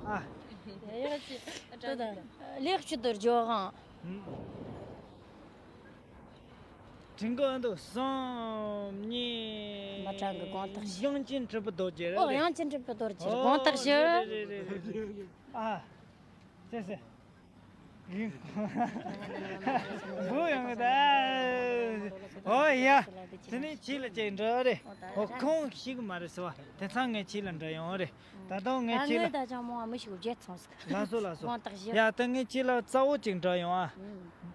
ཨ། ཡག་གི། ལེགས་བཤད་ལྗོན་དབང་། དྲན་གི་འདུག་གསུམ་གཉིས། མ་དྲན་གི། དགོངས་དག་ཞུ། དབྱངས་ཅན་གྲུབ་པའི་རྡོ་རྗེ་རེད། ཨོ་དབྱངས་ཅན་གྲུབ་པའི་རྡོ་རྗེ་རེད། དགོངས་དག་ཞུ། རེད་རེད་རེད་རེད། ཨ། ཟེར་ཟེར། འགྲོ་ཡོང་གི་ད། ཨོ་ཡ། དེ་ནས་ཁྱེད་ལ་ཅིག་འདྲི་རེད། ཨོ་ཁོང་ཤེས་གི་མ་རེད་ཟེར་བ། དེ་ཚང་ངས་ཁྱེད་ལ་འདྲི་ཡོང་རེད། ད་དུང་ངས་ཁྱེད་ལ། ད་ངས་ད་ཅང་མང་བ་མི་ཤེས་གི། བརྗེད་སོང་ཟིག་ལགས་སོ་ལགས་སོ། དགོངས་དག་ཞུ། ཡ་ད་ངས་ཁྱེད་ལ་རྩ་བོ་ཅིག་འདྲི་ཡོང་ཨ། ཨུམ།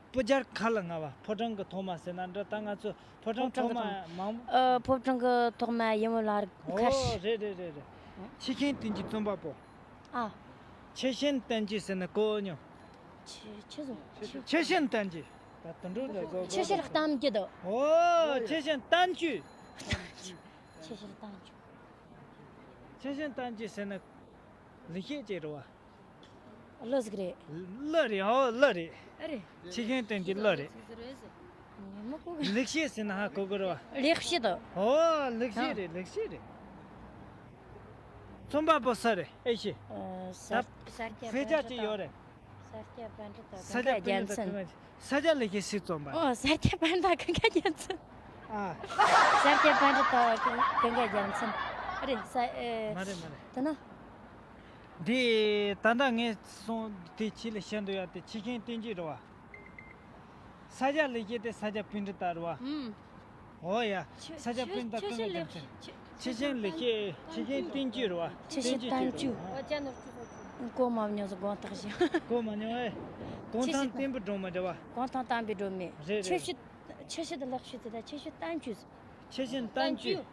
སྤུ་རྒྱལ་ཁ་ལ་ང་བ་ཕོ་བྲང་གི་ཐོག་མ་ཟེར་ན་འདྲ། ད་ང་ཚོ་ཕོ་བྲང་ཕོ་བྲང་ཐོག་མ་གི་ཐོག་མ་མང་། ཨ་ཕོ་བྲང་གི་ཐོག་མ་ཡིན་མོ་ལ་ཁར། ཨོ་རེད་རེད་རེད་རེད། ཆེ་ཆེན་བསྟན་འཛིན་རྩོམ་པ་པོ། ཨ། ཆེ་ཆེན་བསྟན་འཛིན་ཟེར་ན་གོ་མྱོང་། ཆེ་ཆེ་བཟོ་ཆེ། ཆེ་ཆེན་བསྟན་འཛིན། ད་དུད་འགྲོ་འདྲ་གོ་གོ། ཆེ་ཆེར་གཏམ་རྒྱུད་དོ། ཨོ་ཆེ་ཆེན་བསྟན་བཅོས། ཆེ་ཆེར་བསྟན་བཅོས། ཆེ་ཆེན་བསྟན་བཅོས་ཟེར་ན་ལེགས་བཤད་ཅིག་རེད་བ། གླུ་ཟིག་རེད། གླུ་རེད། ཨོ་གླུ་རེད། ཨ་རེད། ཆེ་ཆེན་བསྟན་བཅོས་གླུ་རེད། ངས་མི་གོ་གི། ལེགས་བཤད་ཟེར་ན་ཧ་གོ་གི་རེད་བ། ལེགས་བཤད་དོ། ཨོ་ལེགས་བཤད་རེད། ལེགས་བཤད་རེད། རྩོམ་པ་པོ་སུ་རེད། ཨེ་ཤེས། ཨ་ས་ས་སྐྱ་ས་སྐྱ་པཎྜི་ཏ། ཅིག་ཡོད་རེད། ས་སྐྱ་པཎྜི་ཏ་ས་སྐྱ་གངས་དཀར་རྒྱལ་མཚན། ས་སྐྱ་ལེགས་བཤད་སུས་རྩོམ་པ། ཨོ་ས་སྐྱ་པཎྜི་ཏ་གངས་དཀར་རྒྱལ་མཚན། ཨ། ས་སྐྱ་པཎྜི་ཏ་གངས་དཀར་རྒྱལ་མཚན། རེད་ས་ཨེ། མ་རེད་མ་རེད། དེ་ན། འདི་ད་ལྟ་ངས་སོང་དེ་ཁྱེད་ལ་བཤད་འདོད་ཡ་དེ་ཆེ་ཆེན་བསྟན་བཅོས་རེད་བ། ས་སྐྱ་ལེགས་བཤད་དེ་ས་སྐྱ་པཎྜི་ཏ་རེད་བ། ཨུམ། ཨོ་ཡ། ཆེ་ས་སྐྱ་པཎྜི་ཏ་ཆེ་གངས་དཀར་རྒྱལ་མཚན། ཆེ་ཆེན་ལེགས་བཤད་ཆེ་ཆེན་བསྟན་བཅོས་རེད་བ། ཆེ་ཆེན་བསྟན་བཅོས། ཨོ་ཅན་ནོར་ཆུ་ཚོད་ཀྱི། གོ་མ་མྱོང་ཟིག་དགོངས་དག་ཞུ། གོ་མ་མྱོང་ཨེ། གུང་ཐང་བསྟན་པའི་སྒྲོན་མེ་རེད་བ། གུང་ཐང་བསྟན་པའི་སྒྲོན་མེ། རེད་རེད། ཆེ་བཤད་ཆེ་བཤད་ལེགས་བཤད་ཟེར་ད་ཆེ་བཤད་བསྟན་བཅོས། ཆེ་ཆེན་བསྟན་བཅོས།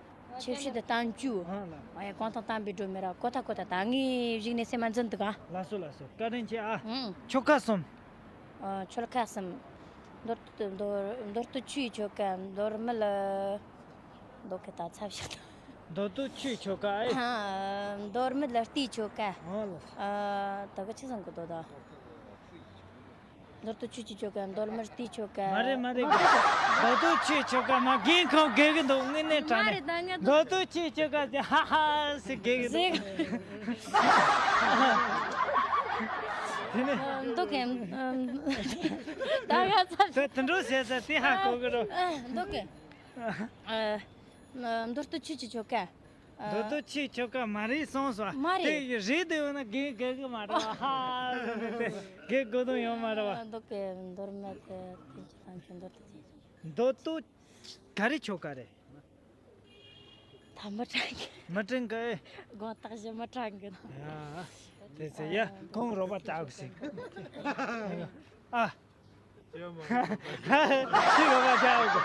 ཆེ་བཤད་དུ་བསྟན་བཅོས། ཨ་ལ། ཨ་ཡ་གུང་ཐང་བསྟན་པའི་སྒྲོན་མེ་ར་གོ་ཐ་གོ་ཐ་ད་ངས་གཞུག་ནས་སེམས་མ་འཛིན་འདུག་ག་ལགས་སོ་ལགས་སོ། བཀའ་དྲིན་ཆེ་ཨ། ཨང་། ཆོལ་ཁ་གསུམ། ཨ་ཆོལ་ཁ་གསུམ། མདོ་སྟོད་མདོ་མདོ་སྟོད་ཆུའི་ཆོལ་ཁ། མདོ་སྨད་ལ། མདོ་སྐད་ད་ཚབ་བྱེད་དང་། མདོ་སྟོད་ཆུའི་ཆོལ་ཁ་ཨེ། ཨ་མདོ་སྨད་ལ་རྟའི་ཆོལ་ཁ། ཨ་ལ། ཨ་ད་ག་ཆི་བཟང་གི་མདོ་ད། མདོ་སྟོད་ཆུ་ཆུའི་ཆོལ་ཁ། མདོ་སྨད་རྟའི་ཆོལ་ཁ། མ་རེད་མ་རེད། མདོ་སྟོད་ཆུའི་ཆོལ་ཁ་མ་རྒན་ཁོང་དགེ་གི་འདུག་དངོས་གནས་དྲང་གནས། མདོ་སྟོད་ཆུའི་ཆོལ་ཁ་དེ་ཧ་ཧ་ཟེར་དགེ་གི་འདུག་དེ་ནས་འདུག་གམ། ད་ག་ཚ། དེ་དེ་འདྲ་ཟེར་ས་དེ་ཧ་གོ་གི་རོ། འདུག་གམ། མདོ་སྟོད་ཆུ་ཆུའི་ཆོལ་ཁ། མདོ་སྟོད་ཆུའི་ཆོལ་ཁ་མ་རེད་གསུངས་སོང་། མ་རེད། དེ་རེད་དེ་ཡོད་ན་དགེ་དགེ་གི་མ་རེད་བ། ཧ་ཧ་དེ་དགེ་དགོས་དོན་ཡོད་མ་རེད་བ། མདོ་སྟོད་མདོ་སྨད་དེ་དེ་ཅི་དང་ཅི་མདོ་སྟོད་ཅི། མདོ་སྟོད་ག་རེ་ཆོལ་ཁ་རེད། ད་མི་དྲན་གི། མི་དྲན་གི། དགོངས་དག་ཞུ། མི་དྲན་གི། ཡ། དེ་ཚེ་ཡ་ཁོང་རོགས་པ་བྱ་གི་ཟིག་ཨ། ཁྱི་རོགས་པ་རྒྱག་ཡོད་གི།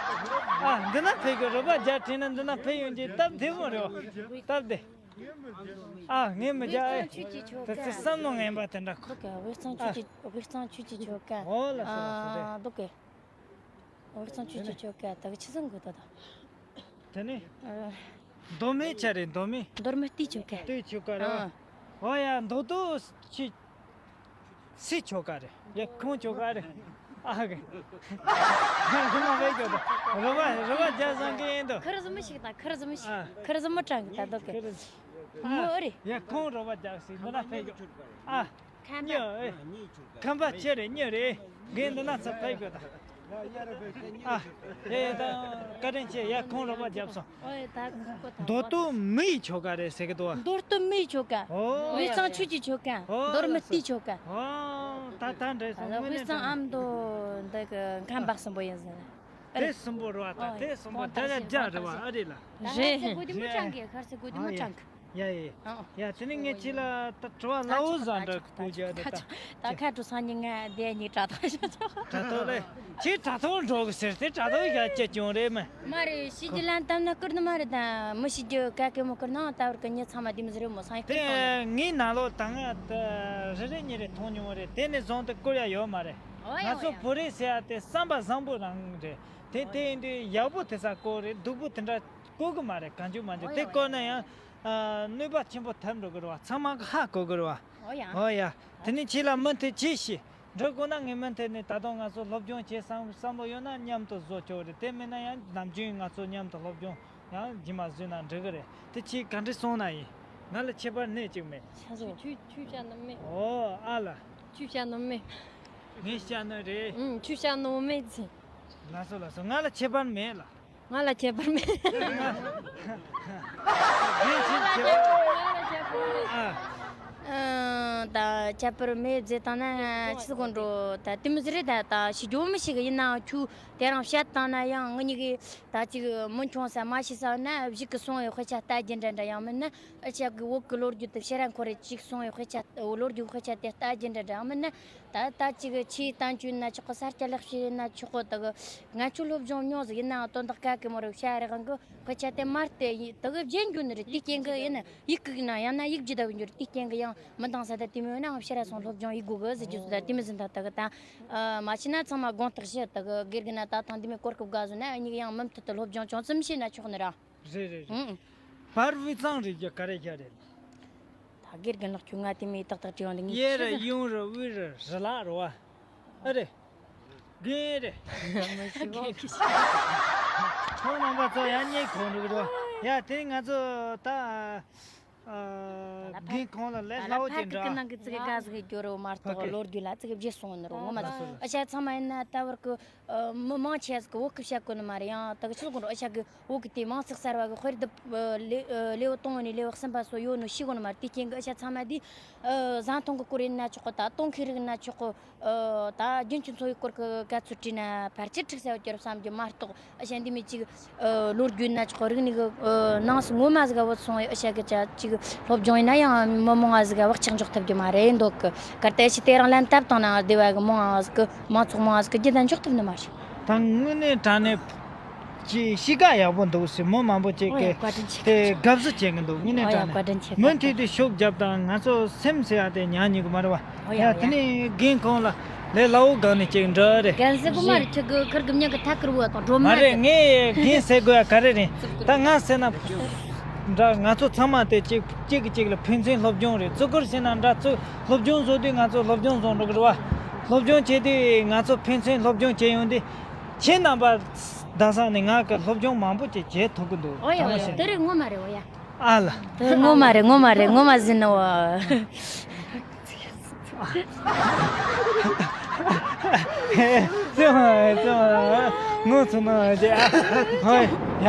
ཨ། འདི་ན་ཕེབས་གི། རོགས་པ་རྒྱག་དྲན་ན་འདི་ན་ཕེབས་ཡོང་གི། སྟབས་བདེ་མོ་རེད་བ། སྟབས་བདེ། ཨ། ངས་མི་རྒྱག་ཨེ། དེ་ཚོ་བསམ་བློ་ངན་པ་དེ་འདྲ་ཁོ། དབུས་གཙང་ཆོས་ཀྱི། དབུས་གཙང་ཆོས་ཀྱི་ཆོལ་ཁ། ཨོ་ལགས་སོ་ལགས་སོ། རེད། ཨ། འདུག་གི། དབུས་གཙང་ཆོས་ཀྱི་ཆོལ་ཁ་དག་ཆི་ཟིག་གི་ད་ད། དེ་ནི། ཨ། མདོ་སྨད་ཆ་རེད། མདོ་སྨད། མདོ་སྨད་སྟོད་ཆོལ་ཁ། སྟོད་ཆོལ་ཁ་རེད། ཨ། ཨོ་ཡ། མདོ་སྟོད་ཆི། སྲིད་ཆོལ་ཁ་རེད། ཡ། ཁོང་ཆོལ་ཁ་རེད། ཨ་གི། ཁོང་མ་བས་ཀྱོ་ད། རོགས་པ་རོགས་པ་རྒྱག་བཟང་གི་ཡིན་དོ། ཁུར་ཟིམ་མི་ཞིག་དང་། ཁུར་ཟིམ་མི་ཞིག་ཨ། ཁུར་ཟིམ་མི་དྲང་གི་ད་འདུག་གི། ཁུར་ཟིམ། མོ་ཨ་རེད། ཡ། ཁོང་རོགས་པ་རྒྱག་སྲིད་འདི་ན་ཕེབས་ཀྱོ། ཨ། ཁམས་པ། གཉིས། ཨེ། ཁམས་པ་ཆེ་རེད། གཉིས་རེད། རྒན་འདི་ན་ཚ་ཕེབས་དགོས་ད། ཨ། ཡ་ཡ། ད་བཀའ་དྲིན་ཆེ། ཡ། ཁོང་རོགས་པ་རྒྱབ་སོང་། ཨོ་ཡ། ད་ཁོ་ད། མདོ་སྟོད་མི་ཡི་ཆོལ་ཁ་རེད་ཟེར་གི་འདུག་བ། མདོ་སྟོད་མི་ཡི་ཆོལ་ཁ། ཨོ། དབུས་གཙང་ཆོས་ཀྱི་ཆོལ་ཁ། ཨོ། མདོ་སྨད་སྟོད་ཆོལ་ཁ། ཨོ། ད་ད་འདྲ་སོང་། ད་དབུས་གཙང་ཨ་མདོ་འདི་གི་ཁམས་པ་གསུམ་པོ་ཡིན་ཟེར། དེ་གསུམ་པོ་རེད་བ། ད་ཨོ། དེ་གསུམ་པོ་གོང་ད་ལ་ཐག་རྒྱ་རེད་བ། ཨ་རེད་ལ། ད་ཧ་ཚེ་རེད། གོ་དེ་མི་དྲང་གི། ཧ་ཚེ་གོ་དེ་མི་དྲང་གི། ཡ་ཡ་ཡ། ཡ། དེ་ནས་ངས་ཁྱེད་ལ་ད་དྲི་བ་སླ་བོ་ཟིག་འདྲ་བསྐུར་རྒྱུ་ཡོད། ད་ད་ཁ་དྲོ་སང་ཉིན་ང་བསྡད་ཉིན་དྲ་ཐོག་ཞུ་ཆོག་དྲ་ཐོག་ལས། ཁྱེད་དྲ་ཐོག་འགྲོ་གི་ཟེར་ཏེ་དྲ་ཐོག་ཞག་གཅིག་བྱུང་རེད་མ། མ་རེད། ཞུ་རྒྱུ་ལན་བཏབ་ན་བསྐུར་ནི་མ་རེད། ད་མི་ཞུ་རྒྱུ་ག་གེ་མོ་བསྐུར་ན་ད་བར་གི་མྱི་ཚང་མ་དེ་མོ་ཟིག་རེད་མོ། སང་ཡིན་བསྐུར་དེ་གཏོང་ནི། ངའི་ནང་ལོགས་ད་ང་ད་རེ་རེ་གཉིས་རེ་མཐོང་མྱོང་བ་རེད། དེ་ནས་བཟུང་སྟེ་བསྐུར་ཡ་ཡོད་མ་རེད། ཨོ་ཡ། ང་ཚོ་ཨོ་ཡ། བོད་རིགས་ཟེར་ཡ་དེ་བསམ་པ་བཟང་པོ་རང་རེད། དེ་ཨོ་ཡ། དེ་ཡིན་དུས་ཡག་པོ་དེ་ས་བསྐུར་རེད། སྡུག་པོ་དེ་འདྲ་བསྐུར་གི་མ་རེད། གང་བྱུང་མ་བྱུང་། ཨོ་ཡ། དེ་ཨོ་ཡ། བསྐུར་ན་ཡང་ཨ་གནོད་པ་ཆེན་པོ་ཐེབས་འགྲོ་གི་རེད་བ། ཚང་མ་གི་ཧ་གོ་གི་རེད་བ། ཨོ་ཡ། ཨོ་ཡ། དེ་ནས་ཁྱེད་ལ་མུ་མཐུད་ཅི་ཞིག་འགྲོ་དགོས་ན། ངས་མུ་མཐུད་ནས་ད་དུང་ང་ཚོ་སློབ་སྦྱོང་བྱེད་བསམ་བསམ་བློ་ཡོད་ན་མཉམ་དུ་བཟོ་ཆོག་རེད། དེ་མིན་ན་ཡང་ནམ་རྒྱུན་ང་ཚོ་མཉམ་དུ་སློབ་སྦྱོང་ཡང་རྗེས་མ་བཟོས་ན་འགྲིག་གི་རེད། དེ་ཁྱེད་ག་འདྲ་གསུངས་ན་ཡིན། ང་ལ་ཁྱད་པར་ནི་གཅིག་མེད། ཆུ་ཆུ་ཆུ་བྱ་ནི་མེད། ཨོ་ཨ་ལ། ཆུ་བྱ་ནི་མེད། ངས་བྱ་ནི་རེད། ཨུམ། ཆུ་བྱ་ནི་མེད་ཟེར། ལགས་སོ་ལགས་སོ། ང་ལ་ཁྱད་པར་མེད་ལ། ང་ལ་ཁྱད་པར་མེད། ངས་ཁྱེད་ཁྱད་པར། ཨ། ཨ། ད་ཁྱད་པར་མེད་ཟེར་བཏང་ན་ཆི་ཟིག་གོ་འགྲོ། ད་དེ་མོ་ཟིག་རེད། ད་ད་ཞུ་རྒྱུ་མི་ཤེས་གི། ཡིན་ནའང་ཁྱོད་དེ་རིང་བཤད་བཏང་ན་ཡང་ངེད་གཉིས་ཀྱིས་ད་ཅིག་མི་འཁྱོངས་ས་མ་ཤེས་ས་ན་གཞུག་གི་སོང་བའི་དཔེ་ཆ་ལྟ་རྒྱུ་འདྲ་འདྲ། ཡང་མིན་ན་ཨ་ཅག་གི་བོད་ཀྱི་ལོ་རྒྱུས་དེ་ཕྱིར་ར་འཁོར་རེ་ཅིག་སོང་བའི་དཔེ་ཆ། ལོ་རྒྱུས་དཔེ་ཆ་དེ་ལྟ་རྒྱུ་འདྲ་འདྲ། ཡང་མིན་ན་ད་ད་ཅིག་ཆུའི་བསྟན་བཅོས་ན་ཆོག་གི། ས་སྐྱ་ལེགས་བཤད་ན་ཆོག་གི། ད་གི་ང་ཚོ་སློབ་སྦྱོང་མྱོང་ཟིག། ཡིན་ནའང་དོན་དག་ག་གེ་མོ་རེ་བྱ་རེ་གང་གི་དཔེ་ཆ་དེ་མར་དེ་ཡི་ད་གི་བརྗེད་འགྱོ་ནི་རེད། དེའི་རྐྱེན་གི་ཡིན་ན་ཡིག་གི་ན་ཡང་ན་ཡིག་བརྗེད་ད་འགྱོ་རེད། དེའི་རྐྱེན་གི་ཡང་མི་འདང་ས། ད་དེ་མོ་ཡོད་ན་ཕྱིར་ར་སོང་སློབ་སྦྱོང་ཡེད་དགོས་གི་ཟེར་རྒྱུ་ཟིག། ད་དེ་མོ་ཟིག། ད་ད་གི་ད་མ་བྱས་ན་ཚང་མ་དགོངས་དག་ཞུ། ད་གི་དགེ་རྒན་ན་ད་ཐེངས་འདི་མོ་གོ་སྐབས་དགའ་བཟོ་ན་ཨ་ནི་ཡང་མུ་མཐུད་དུ་སློབ་སྦྱོང་ཅུང་ཙམ་བྱས་ན་ཆོག་ནི་ར། རེད་རེད་རེད། ཨང་། བར་དབུས་གཙང་རེད་རྒྱུ་ག་རེ་རྒྱུ་རེད། ད་དགེ་རྒན་ལགས་ཁྱོད་ང་དེ་མོ་ཏག་ཏག་དྲིས་ཡོང་དུས་ངས་ཡེ་ཆི་རེད་ཟེར། ཡུང་རེད། དབུས་རེད། རི་ལ་རེད་བ། ཨ་རེད། རྒན་རེད། མི་ཤེས་གོ། ཁོང་རྣམ་པ་ཚོ་ཡང་སྙེག་གོ་འགྲོ་གི་རེད་བ། ཡ་དེ་ང་ཚོ་ད་ཨ་རྒན་ཁོང་ལ་ལས་སླ་བོ་ཅིག་འདྲ། ཕ་གི་ནང་གི་ཙི་གེ་དགའ་ཟིག་གི་རྒྱུ་རེད་བ། མ་གཏོགས་ལོ་རྒྱུས་ལ་ཙི་གེ་བརྗེད་སོང་ནི་རེད། ངོ་མ་ཨ་ཤ་ཚང་མ་ཡིན་ན་ད་བར་གི་ཨ་མི་མང་ཆེ་ཟིག་གི་བོད་གི་བཤད་གོ་ནི་མ་རེད། ཡང་ད་གི་ཆི་ཟིག་གོ་འགྲོ། ཨ་ཤ་གི་བོད་གི་དེ་མིང་ཚིག་གསར་བ་གི་དཔེར་ན་ལེའུ་ལེའུ་དང་པོ་ནས་ལེའུ་གསུམ་པ་སོགས་ཡོད་ནོ་ཤེས་གོ་ནི་མ་རེད། དེའི་རྐྱེན་གི་ཨ་ཤ་ཚང་མ་དེ་ཨ་ཟན་ཐང་གི་སྐོར་ཡིན་ན་ཆོག་གི། ད་སྟོན་ཁའི་རིགས་ཡིན་ན་ཆོག་གི། ཨ་ད་རྒྱུན་གྱི་འཚོ་བའི་སྐོར་གི་སྐད་ཚོད་དྲིས་ན་ཕལ་ཆེར་འགྲིག་ས་ཡོད་རྒྱུ་རེད་བསམ་རྒྱུ་མ་གཏོགས། ཨ་ཤ་འདི་མོ་ཅིག་ཨ་ལོ་རྒྱུས་ཡིན་ན་ཆོག་གི། རིག་གནས་གི་ཨ་སྣང་ངོ་མ་ཟིག་ག་བུད་སོང་བའི་ཨ་ཤ་གི་ཅིག་སློབ་སྦྱོང་ཡིན་ན་ཡང་མི་མང་ང་ཟིག་ག་བག་ཆགས་འཇོག་ཐུབ་རྒྱུ་མ་རེད་འདོད་གི། གལ་ཏེ་ཨ་ཤ་དེ་རིང་ལན་བཏབ་བཏང་ན་སྡེ་བ་གི་མང་ང་ཟིག་གི་མང་ཚོགས་མང་ང་ཟིག་གི་རྒྱུད་ད་འཇོག་ཐུབ་ནི་མ་རེད། ད་དངོས་གནས་དྲང་གནས་ཀྱི་གཤིས་ཀ་ཡག་པོ་འདུག་ཟེར། མི་མང་པོ་ཅིག་ཨོ་ཡ། གིས་བཀའ་དྲིན་ཆེ། དེ་དགའ་བསུ་བྱེད་གི་འདུག། དངོས་གནས་ཨོ་ཡ། དྲང་གནས་བཀའ་དྲིན་ཆེ། མུ་མཐུད་དུ་ཤུགས་རྒྱབ་དང་། ང་ཚོ་སེམས་ཟེར་ཡ་དེ་ཉར་ཉན་གི་མ་རེད་བ། ཨོ་ཡ། ཡ་ཨོ་དེ་ཡ། ནས་རྒན་ཁོང་ལ་ལས་སླ་བོ་སྒང་ནས་ཅིག་འདྲི་རེ། རྒན་ཟེར་གོ་མ་རེད། ཁྱེད་ཀྱི་ཁུར་གི་མྱི་གི་ཐད་ཀར་བོ་དང་སྒྲོལ་མ་མ་རེད། རེད། ངས་རྒན་ཟེར་དགོས་ཡ་ག་རེ་རེད། ད་ང་ཟེར་ན་འདྲ། ང་ཚོ་ཚང་མ་དེ་གཅིག་གཅིག་གིས་གཅིག་ལ་ཕན་ཚུན་སློབ་སྦྱོང་རེད། བརྩི་བཀུར་ཟེར་ན་འདྲ། ཚོ་སློབ་སྦྱོང་བཟོ་དུས་ང་ཚོ་སློབ་སྦྱོང་བཟོ་འགྲོ་གི་རེད་བ། སློབ་སྦྱོང་བྱེད་དུས་ང་ཚོ་ཕན་ཚུན་སློབ་སྦྱོང་བྱེད་ཡོང་དུས། ཁྱེད་རྣམ་པ་དེང་སང་ནས་ང་གི་སློབ་སྦྱོང་མང་པོ་ཅིག་བྱེད་ཐུབ་ཀྱི་འདུག། ཨོ་ཡ། ཨོ་ཡ། དེ་རེད། ངོ་མ་རེད། ཨོ་ཡ། ཨ་ལ། དེ་ངོ་མ་རེད། ངོ་མ་རེད། ངོ་མ་ཟིན་ནོ། ཙེ་མ་ཙེ་མ་ངོ་ཚ་ནོ་ཅེ། ཨ་ཧོ་ཡ།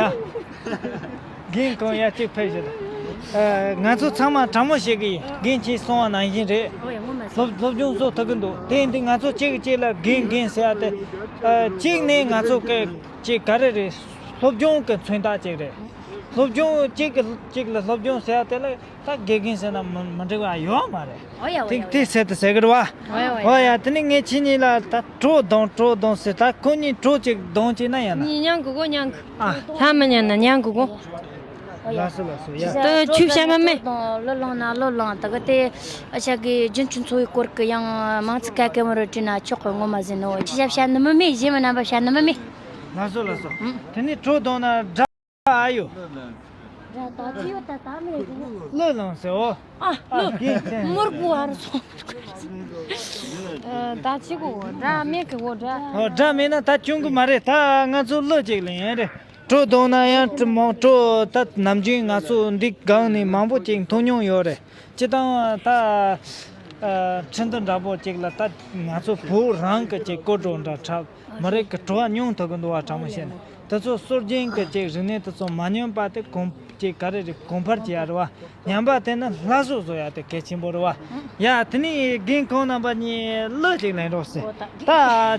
རྒན་ཁོང་ཡ་གཅིག་ཕེབས་ཤོག། ཨ་ང་ཚོ་ཚང་མ་དྲང་མོ་བཤད་གི་ཡིན། རྒན་ཁྱེད་གསུངས་པ་ནང་བཞིན་རེད། ཨོ་ཡ། ངོ་མ་ཟིན། སློབ་སློབ་སྦྱོང་བཟོ་ཐུབ་ཀྱི་འདུག། དེ་ཡིན་དུས་ང་ཚོ་གཅིག་གིས་གཅིག་ལ་རྒན་རྒན་ཟེར་ཡ་དེ། ཨ་གཅིག་ནས་ང་ཚོ་གི་ཅིག་ག་རེ་རེད། སློབ་སྦྱོང་གི་མཚོན་རྟགས་ཅིག་རེད། སློབ་སྦྱོང་གཅིག་གི་གཅིག་ལ་སློབ་སྦྱོང་ཟེར་ཡ་དེ་ལ་ད་དགེ་རྒན་ཟེར་ན་མི་མི་འགྲིག་པ་ཡོད་མ་རེད། ཨོ་ཡ་ཨོ་དེ་ཡ་ཨོ་དེ་ཡ། ཟེར་དུ་ཟེར་གི་རེད་བ། ཨོ་ཡ་ཨོ་ཡ། ཨོ་ཡ། དེ་ནི་ངས་ཁྱེད་གཉིས་ལ་ད་གྲོགས་དང་གྲོགས་དང་ཟེར། ད་ཁོ་གཉིས་གྲོགས་གཅིག་དང་གཅིག་ན་ཡང་ན། གཉིས་མཉམ་གི་གོ་མཉམ་གི། ཨ། ལྷ་མི་ཉན་ན་མཉམ་གི་གོ། ལགས་སོ་ལགས་སོ་ཡ། ད་ཆུ་བཤད་མ་མེད། ལོ་ལོང་ན་ལོ་ལོང་ད་གི་དེ་ཨ་ཞག་གི་རྒྱུན་ཆུང་ཚོ་བའི་སྐོར་གི་ཡང་མང་ཚིག་ཀ་ཀེ་མོ་རོ་བྲིས་ན་ཆོག་གི་ངོ་མ་ཟིན་ནོ། ཅི་ཞབས་བཤད་ནི་མི་མེད། གཞན་མི་རྣམ་པ་བཤད་ནི་མི་མེད། ལགས་སོ་ལགས་སོ། དེ་ནི་གྲོགས་དང་ན་དགྲ་ཨ་ཡོ། དགྲ་ད་ཅི་ཡོད་ད་ད་མེད་གི། ལོ་ལོང་ཟེར་ཨོ། ཨ་ཨ་ལོ་དགེ་མཚན། མོར་བུ་བར་སོང་། ད་ཅི་གོ་དགྲ་མེད་གི་གོ་དགྲ། ཨོ་དགྲ་མེད་ན་ད་བྱུང་གི་མ་རེད། ད་ང་ཚོ་ལོ་གཅིག་ལ་ཡིན་རེད། གྲོགས་དང་ན་ཡང་མང་གྲོགས་ད་ནམ་རྒྱུན་ང་ཚོ་འདི་སྒང་ནས་མང་པོ་ཅིག་མཐོང་མྱོང་ཡོད་རེད། སྤྱི་བཏང་ད་ཁྲིན་ཏུ་འདྲ་པོ་ཅིག་ལ་ད་ང་ཚོ་བོད་རང་གི་ཅིག་སྐོར་བྲོ་འདྲ་འཁྲབ་མི་རིགས་ཀྱི་བྲོ་བ་ཉུང་ཐུབ་གི་འདུག་བ། དྲང་མོ་བཤད་ན་དེ་ཚོ་སྲོལ་རྒྱུན་གྱི་ཅིག་རིག་གནས་དེ་ཚོ་མ་ཉམས་པ་དེ་གོང་ཅིག་ག་རེ་རེད་གོང་འཕེལ་བྱེད་ཡ་རེད་བ། ཉམས་པ་དེ་ནི་སླར་གསོ་བཟོ་ཡ་དེ་གལ་ཆེན་པོ་རེད་བ། ཡ་དེ་ནི་རྒན་ཁོང་རྣམ་པ་གཉིས་གླུ་ཅིག་ལེན་རོགས་ཟེར། ད་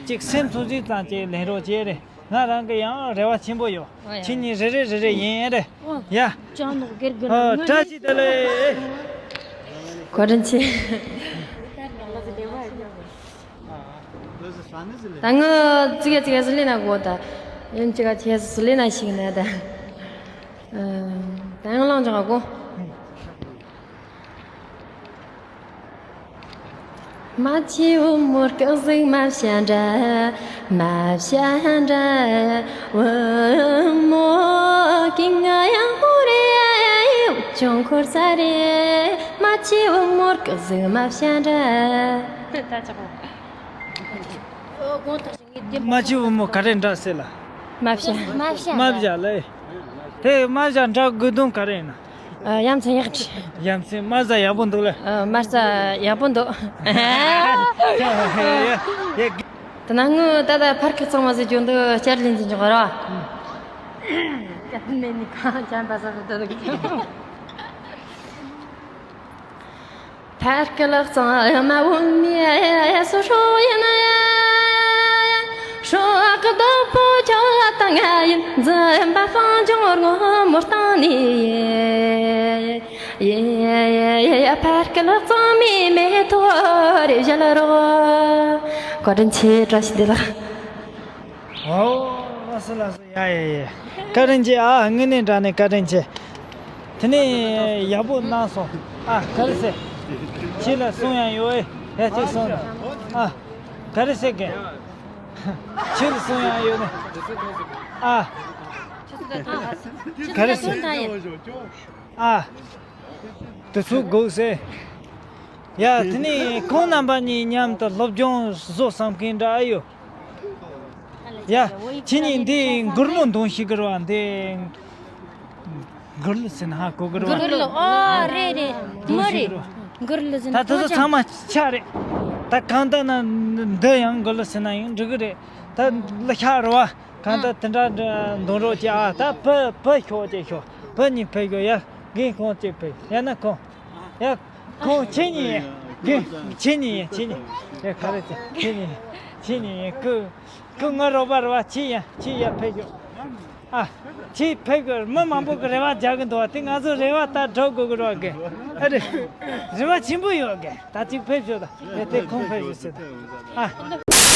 ཅིག་སེམས་ཚོ་ཟིག་ཙམ་ཅིག་ལེན་རོགས་བྱེད་རེད། ང་རང་གི་ཡང་རེ་བ་ཆེན་པོ་ཡོད། ཨོ་ཡ། ཁྱེད་གཉིས་རེ་རེ་རེ་རེ་ཡིན་རེ། ཨོ། ཡ། ཅང་ནོག་སྒེར་སྒེར་ཨོ་ནོག་བཀྲ་ཤིས་བདེ་ལེགས། བཀའ་དྲིན་ཆེ། ད་ངི་ཙི་གེ་ཙི་གེ་ཟི་ལི་ན་གོ་ད། ཡིན་ཙི་གེ་ཁྱེད་ཟི་ལི་ན་ཞིག་ན་ད། ད་ཡང་ལང་ཅག་གོ། མ་ཆེ་བུ་མོར་སྐུ་གཟུགས་མ་བྱ་འདྲ། མ་བྱ་འདྲ། བུ་མོ་གི་ང་ཡང་མོ་རེ་ཡང་ཅུང་འཁོར་ས་རེ། མ་ཆེ་བུ་མོར་སྐུ་གཟུགས་མ་བྱ་འདྲ། ད་ཆག་གོ། མ་ཆེ་བུ་མོ་ག་རེ་འདྲ་ཟེར་ལ། མ་བྱ། མ་བྱ། མ་བྱ་ལེ། དེ་མ་བྱ་འདྲ་དགོས་དོན་ག་རེ་ཡིན་ན། ཨ། ཡ་མཚན་ཡག་ཁྲི། ཡ་མཚན་མ་བྱ་ཡག་པོ་འདུག་ལེ། ཨ། མ་བྱ་ཡག་པོ་འདུག་ཡ་ཡ། དེ་ན་ངོ་ད་ད་ཕར་ཁ་ཚང་མ་ཟེར་རྒྱུ་འདུག་བསྐྱར་ལེན་ཟིན་ཆོག་ར། ཀ་ཏི་མེ་ནི་ཁ་ཅན་པ་ས་ས་ད་ད། ཕར་སྐལ་གཙང་མ་བུད་མེད་སུ་ཧྲོ་ཡིན། ཧྲོ་ཨ་ཀི་རྡོ་པོ་ཁྱོད་དང་ང་ཡིན། འཛིན་པ་སྤང་ལྗོངས་སྔོན་མོ་བཏང་ནས། ཡེ་ཡེ་ཡེ་ཡེ། ཕར་སྐལ་གཙང་མའི་མེ་ཏོག་རེ་བཞད་རོགས། བཀའ་དྲིན་ཆེ། བཀྲ་ཤིས་བདེ་ལེགས། ཨོ། ལགས་སོ་ལགས་སོ། ཡ་ཡ་ཡ། བཀའ་དྲིན་ཆེ་ཨ། དངོས་གནས་དྲང་གནས་བཀའ་དྲིན་ཆེ། དེ་ནས་ཡག་པོ་གནང་སོང་། ཨ། ག་རེ་ཟེར། ཁྱེད་ལ་གསུང་ཡང་ཡོད་ཨེ། ཡ་ཅིག་གསུང་དང་། ཨ། ག་རེ་ཟེར་གི། ཁྱེད་ལ་གསུང་ཡང་ཡོད་ནི། ཨ། ག་རེ་ཟེར། ཨ། དེ་ཚོ་དགོས་ཟེར། ཡ་དེ་ནས་ཁོང་རྣམ་པ་གཉིས་མཉམ་དུ་སློབ་སྦྱོང་བཟོ་བསམ་མཁན་འདྲ་ཨེ་ཡོད། ཡ། ཁྱེད་གཉིས་འདི་མགུར་མོ་འདོན་ཤེས་ཀྱི་རེད་བ། འདི་མགུར་གླུ་ཟེར་ན་ཧ་གོ་གི་རེད་བ། མགུར་གླུ། ཨོ་རེད་རེད། མོ་རེད། མགུར་གླུ་ཟེར་ན་ད་དེ་ཚོ་ཚང་མ་ཆ་རེད། ད་གང་ལྟར་ན་འདི་ཡང་མགུར་གླུ་ཟེར་ན་ཡང་འགྲིག་གི་རེད། ད་གླུ་ཤག་རེད་བ། གང་ལྟར་དེ་འདྲ་འདོན་རོགས་གྱིས་ཨ། ད་བུ་བུ་ཤོག་ཅིག་ཤོག་བུ་གཉིས་ཕེབས་ཤོག་ཡ། རྒན་ཁོང་གཅིག་ཕེབས། ཡང་ན་ཁོང་། ཡ། ཁོང་ཁྱེད་གཉིས་ཡིན། རྒན་ཁྱེད་གཉིས་ཡིན། ཁྱེད་གཉིས། ཡ་ག་རེ་ཅིག་ཁྱེད་གཉིས་ཡིན། ཁྱེད་གཉིས་ཡིན། ཀུ་ཀུ་ང་རོགས་པ་རེད་བ། ཁྱེད་ཡ་ཁྱེད་ཡ་ཕེབས་ཤོག་ཨ། ཁྱེད་ཕེབས་དགོས། མི་མང་པོ་གི་རེ་བ་རྒྱག་གི་འདུག་བ། དེ་ང་ཚོ་རེ་བ་ལྟར་འགྲོ་དགོས་གི་རེད་བ། རྒན། ཨ་རེད། རེ་བ་ཆེན་པོ་ཡོད། རྒན་ད་ཅིག་ཕེབས་ཤོག་ད། དེ་དེ་ཁོང་ཕེབས་ཤོག་ཟེར་ད། ཨ།